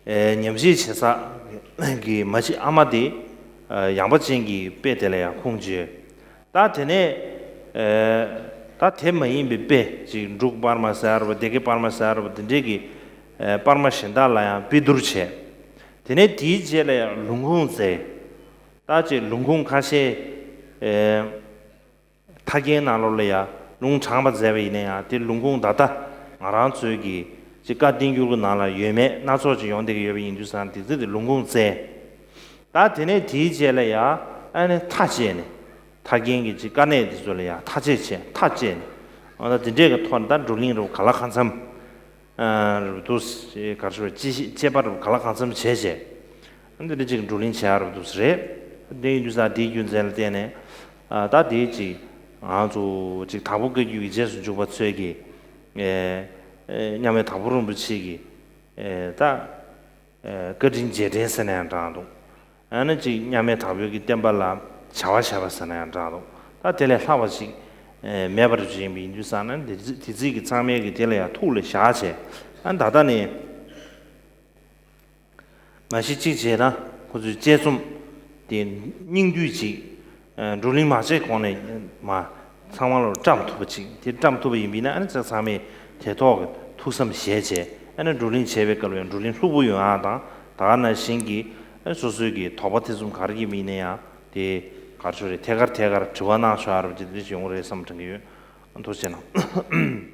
ཨེ་ཉམས་ཞིབ་བྱེད་ས་གི་མ་གཞི་ཨ་མ་དེ་ཨ་ཡངས་པ་ཅན་གྱི་དཔེ་དེ་ལ་ཡང་ཁུངས་བཅོལ། ད་དེ་ནས་ཨེ་ད་དེ་མ་ཡིན་པའི་དཔེ་ཅིག་འབྲུག་པར་མ་ཟེར་བ། སྡེ་དགེ་པར་མ་ཟེར་བ། དེ་འདྲའི་གི་ཨེ་པར་མ་གཞན་དག་ལ་ཡང་དཔེ་བསྡུར་བྱས། དེ་ནས་དེའི་རྗེས་ལ་ཡང་ལུང་ཁུངས་བཙལ། ད་ཅིག་ལུང་ཁུངས་ཁ་ཤས་ཨེ། ཐར་རྒྱན་ནང་ལོགས་ལ་ཡང་ལུང་དྲངས་པ་མཛད་པ་ཡིན་ན་ཡང་། དེ་ལུང་ཁུངས་ད་ལྟ་ང་རང་ཚོའི་གི་ཅིག་བཀའ་བསྟན་འགྱུར་གྱི་ནང་ལ་ཡོད་མེད་སྣ་ཚོགས་ཅིག་ཡོང་བསྡད་ཀྱི་ཡོད་པ་ཡིན་དུས་ཙང་། དེ་ཚོ་དེ་ལུང་ཁུངས་བཙལ། ད་དེ་ནས་དེའི་རྗེས་ལ་ཡང་ཨ་ནི་མཐའ་དཔྱད་ནས། ཐར་རྒྱན་གྱི་ཅིག་དཀའ་གནད་དེ་ཚོ་ལ་ཡང་མཐའ་དཔྱད་བྱས། མཐའ་དཔྱད་ནས། འོ་ད་དེ་འདྲས་ཀྱི་ཐོག་ནས་ད་བགྲོ་གླེང་རུ་ག་ལ་གང་འཚམ། ཨ་རུ་འདུག་སེ་ག་རེ་ཞུ་བ། དཔྱད་ཞིབ་དཔྱད་པ་རུ་ག་ལ་གང་འཚམ་བྱས་བྱས། ཨ་འདི་འདྲ་ཅིག་བགྲོ་གླེང་བྱེད་ཡག་རུ་འདུག་སེ་རེད། དེ་ཡིན་དུས་ཙང་དེའི་རྒྱུ་མཚན་ལ་བརྟེན་ནས། ཨ་ད་དེའི་ཅིག་ང་ཚོ་ཅིག་དྭགས་པོ་བཀའ་བརྒྱུད་ཀྱི་རྗེས་སུ་འཇུག་པ་ཚོས་ཀྱི་ཨེ་ཨེ་མཉམ་མེད་དྭགས་པོ་རིན་པོ་ཆེ་གི་ཨེ་ད་ཨེ་བཀའ་དྲིན་རྗེས་དྲན་ཟེར་ན་ཡང་འདྲ་འདུག་ཨ་ནི་ཅིག་མཉམ་མེད་དྭགས་པོའི་གི་བསྟན་པ་ལ་བྱ་བ་བྱས་པ་ཟེར་ན་ཡང་འདྲ་འདུག་ད་དེ་ལས་ལྷག་པ་ཅིག་ཨེ་མེད་པ་རེད་ཅིག་ཡིན་པ་ཡིན་དུས་ཙང་ན། དེ་དེ་ཚིག་གི་ཚང་མའི་གི་དེ་ལ་ཡང་ཐུགས་ལ་བཞག་བྱས། ཨ་ད་ལྟ་ནས་མ་གཞི་གཅིག་བྱས་ན་ཁོ་ཚོའི་དཔྱད་རྩོམ་དེ་སྙིང་བསྡུས་ཅིག་ཨ་བགྲོ་གླེང་མ་བྱས་གོང་ནས་མ་ཚང་མ་ལ་བཀྲམ་ཐུབ་པ་ཅིག་དེ་བཀྲམ་ཐུབ་པ་ཡིན་པ་ཡིན་ན། ཨ་ནི་ཚང་མས་དེ་ཐོག་གི་ཐུགས་བསམ་བཞེས་བྱས། ཨ་ནི་བགྲོ་གླེང་བྱས་པའི་སྐབས་ལ་ཡང་བགྲོ་གླེང་ལྷུག་པོ་ཡོང་ཡག་དང་། ད་ག་ནང་བཞིན་གྱི་ཨ་སོ་སོའི་གི་དོགས་པ་ཐེ་ཚོམ་ག་རེ་ཡིན་པ་ཡིན་ན་ཡང་། དེ་ག་རེ་ཞུ་རེད། ཐད་ཀར་ཐད་ཀར་དྲི་བ་གནང་ཤོག་ཨ་རུ་ཅིག་དེ་འདྲ་ཞིག་ཡོང་གི་རེད་བསམ་དྲན་གྱི་ཡོད། ཐུགས་རྗེ་གནང་།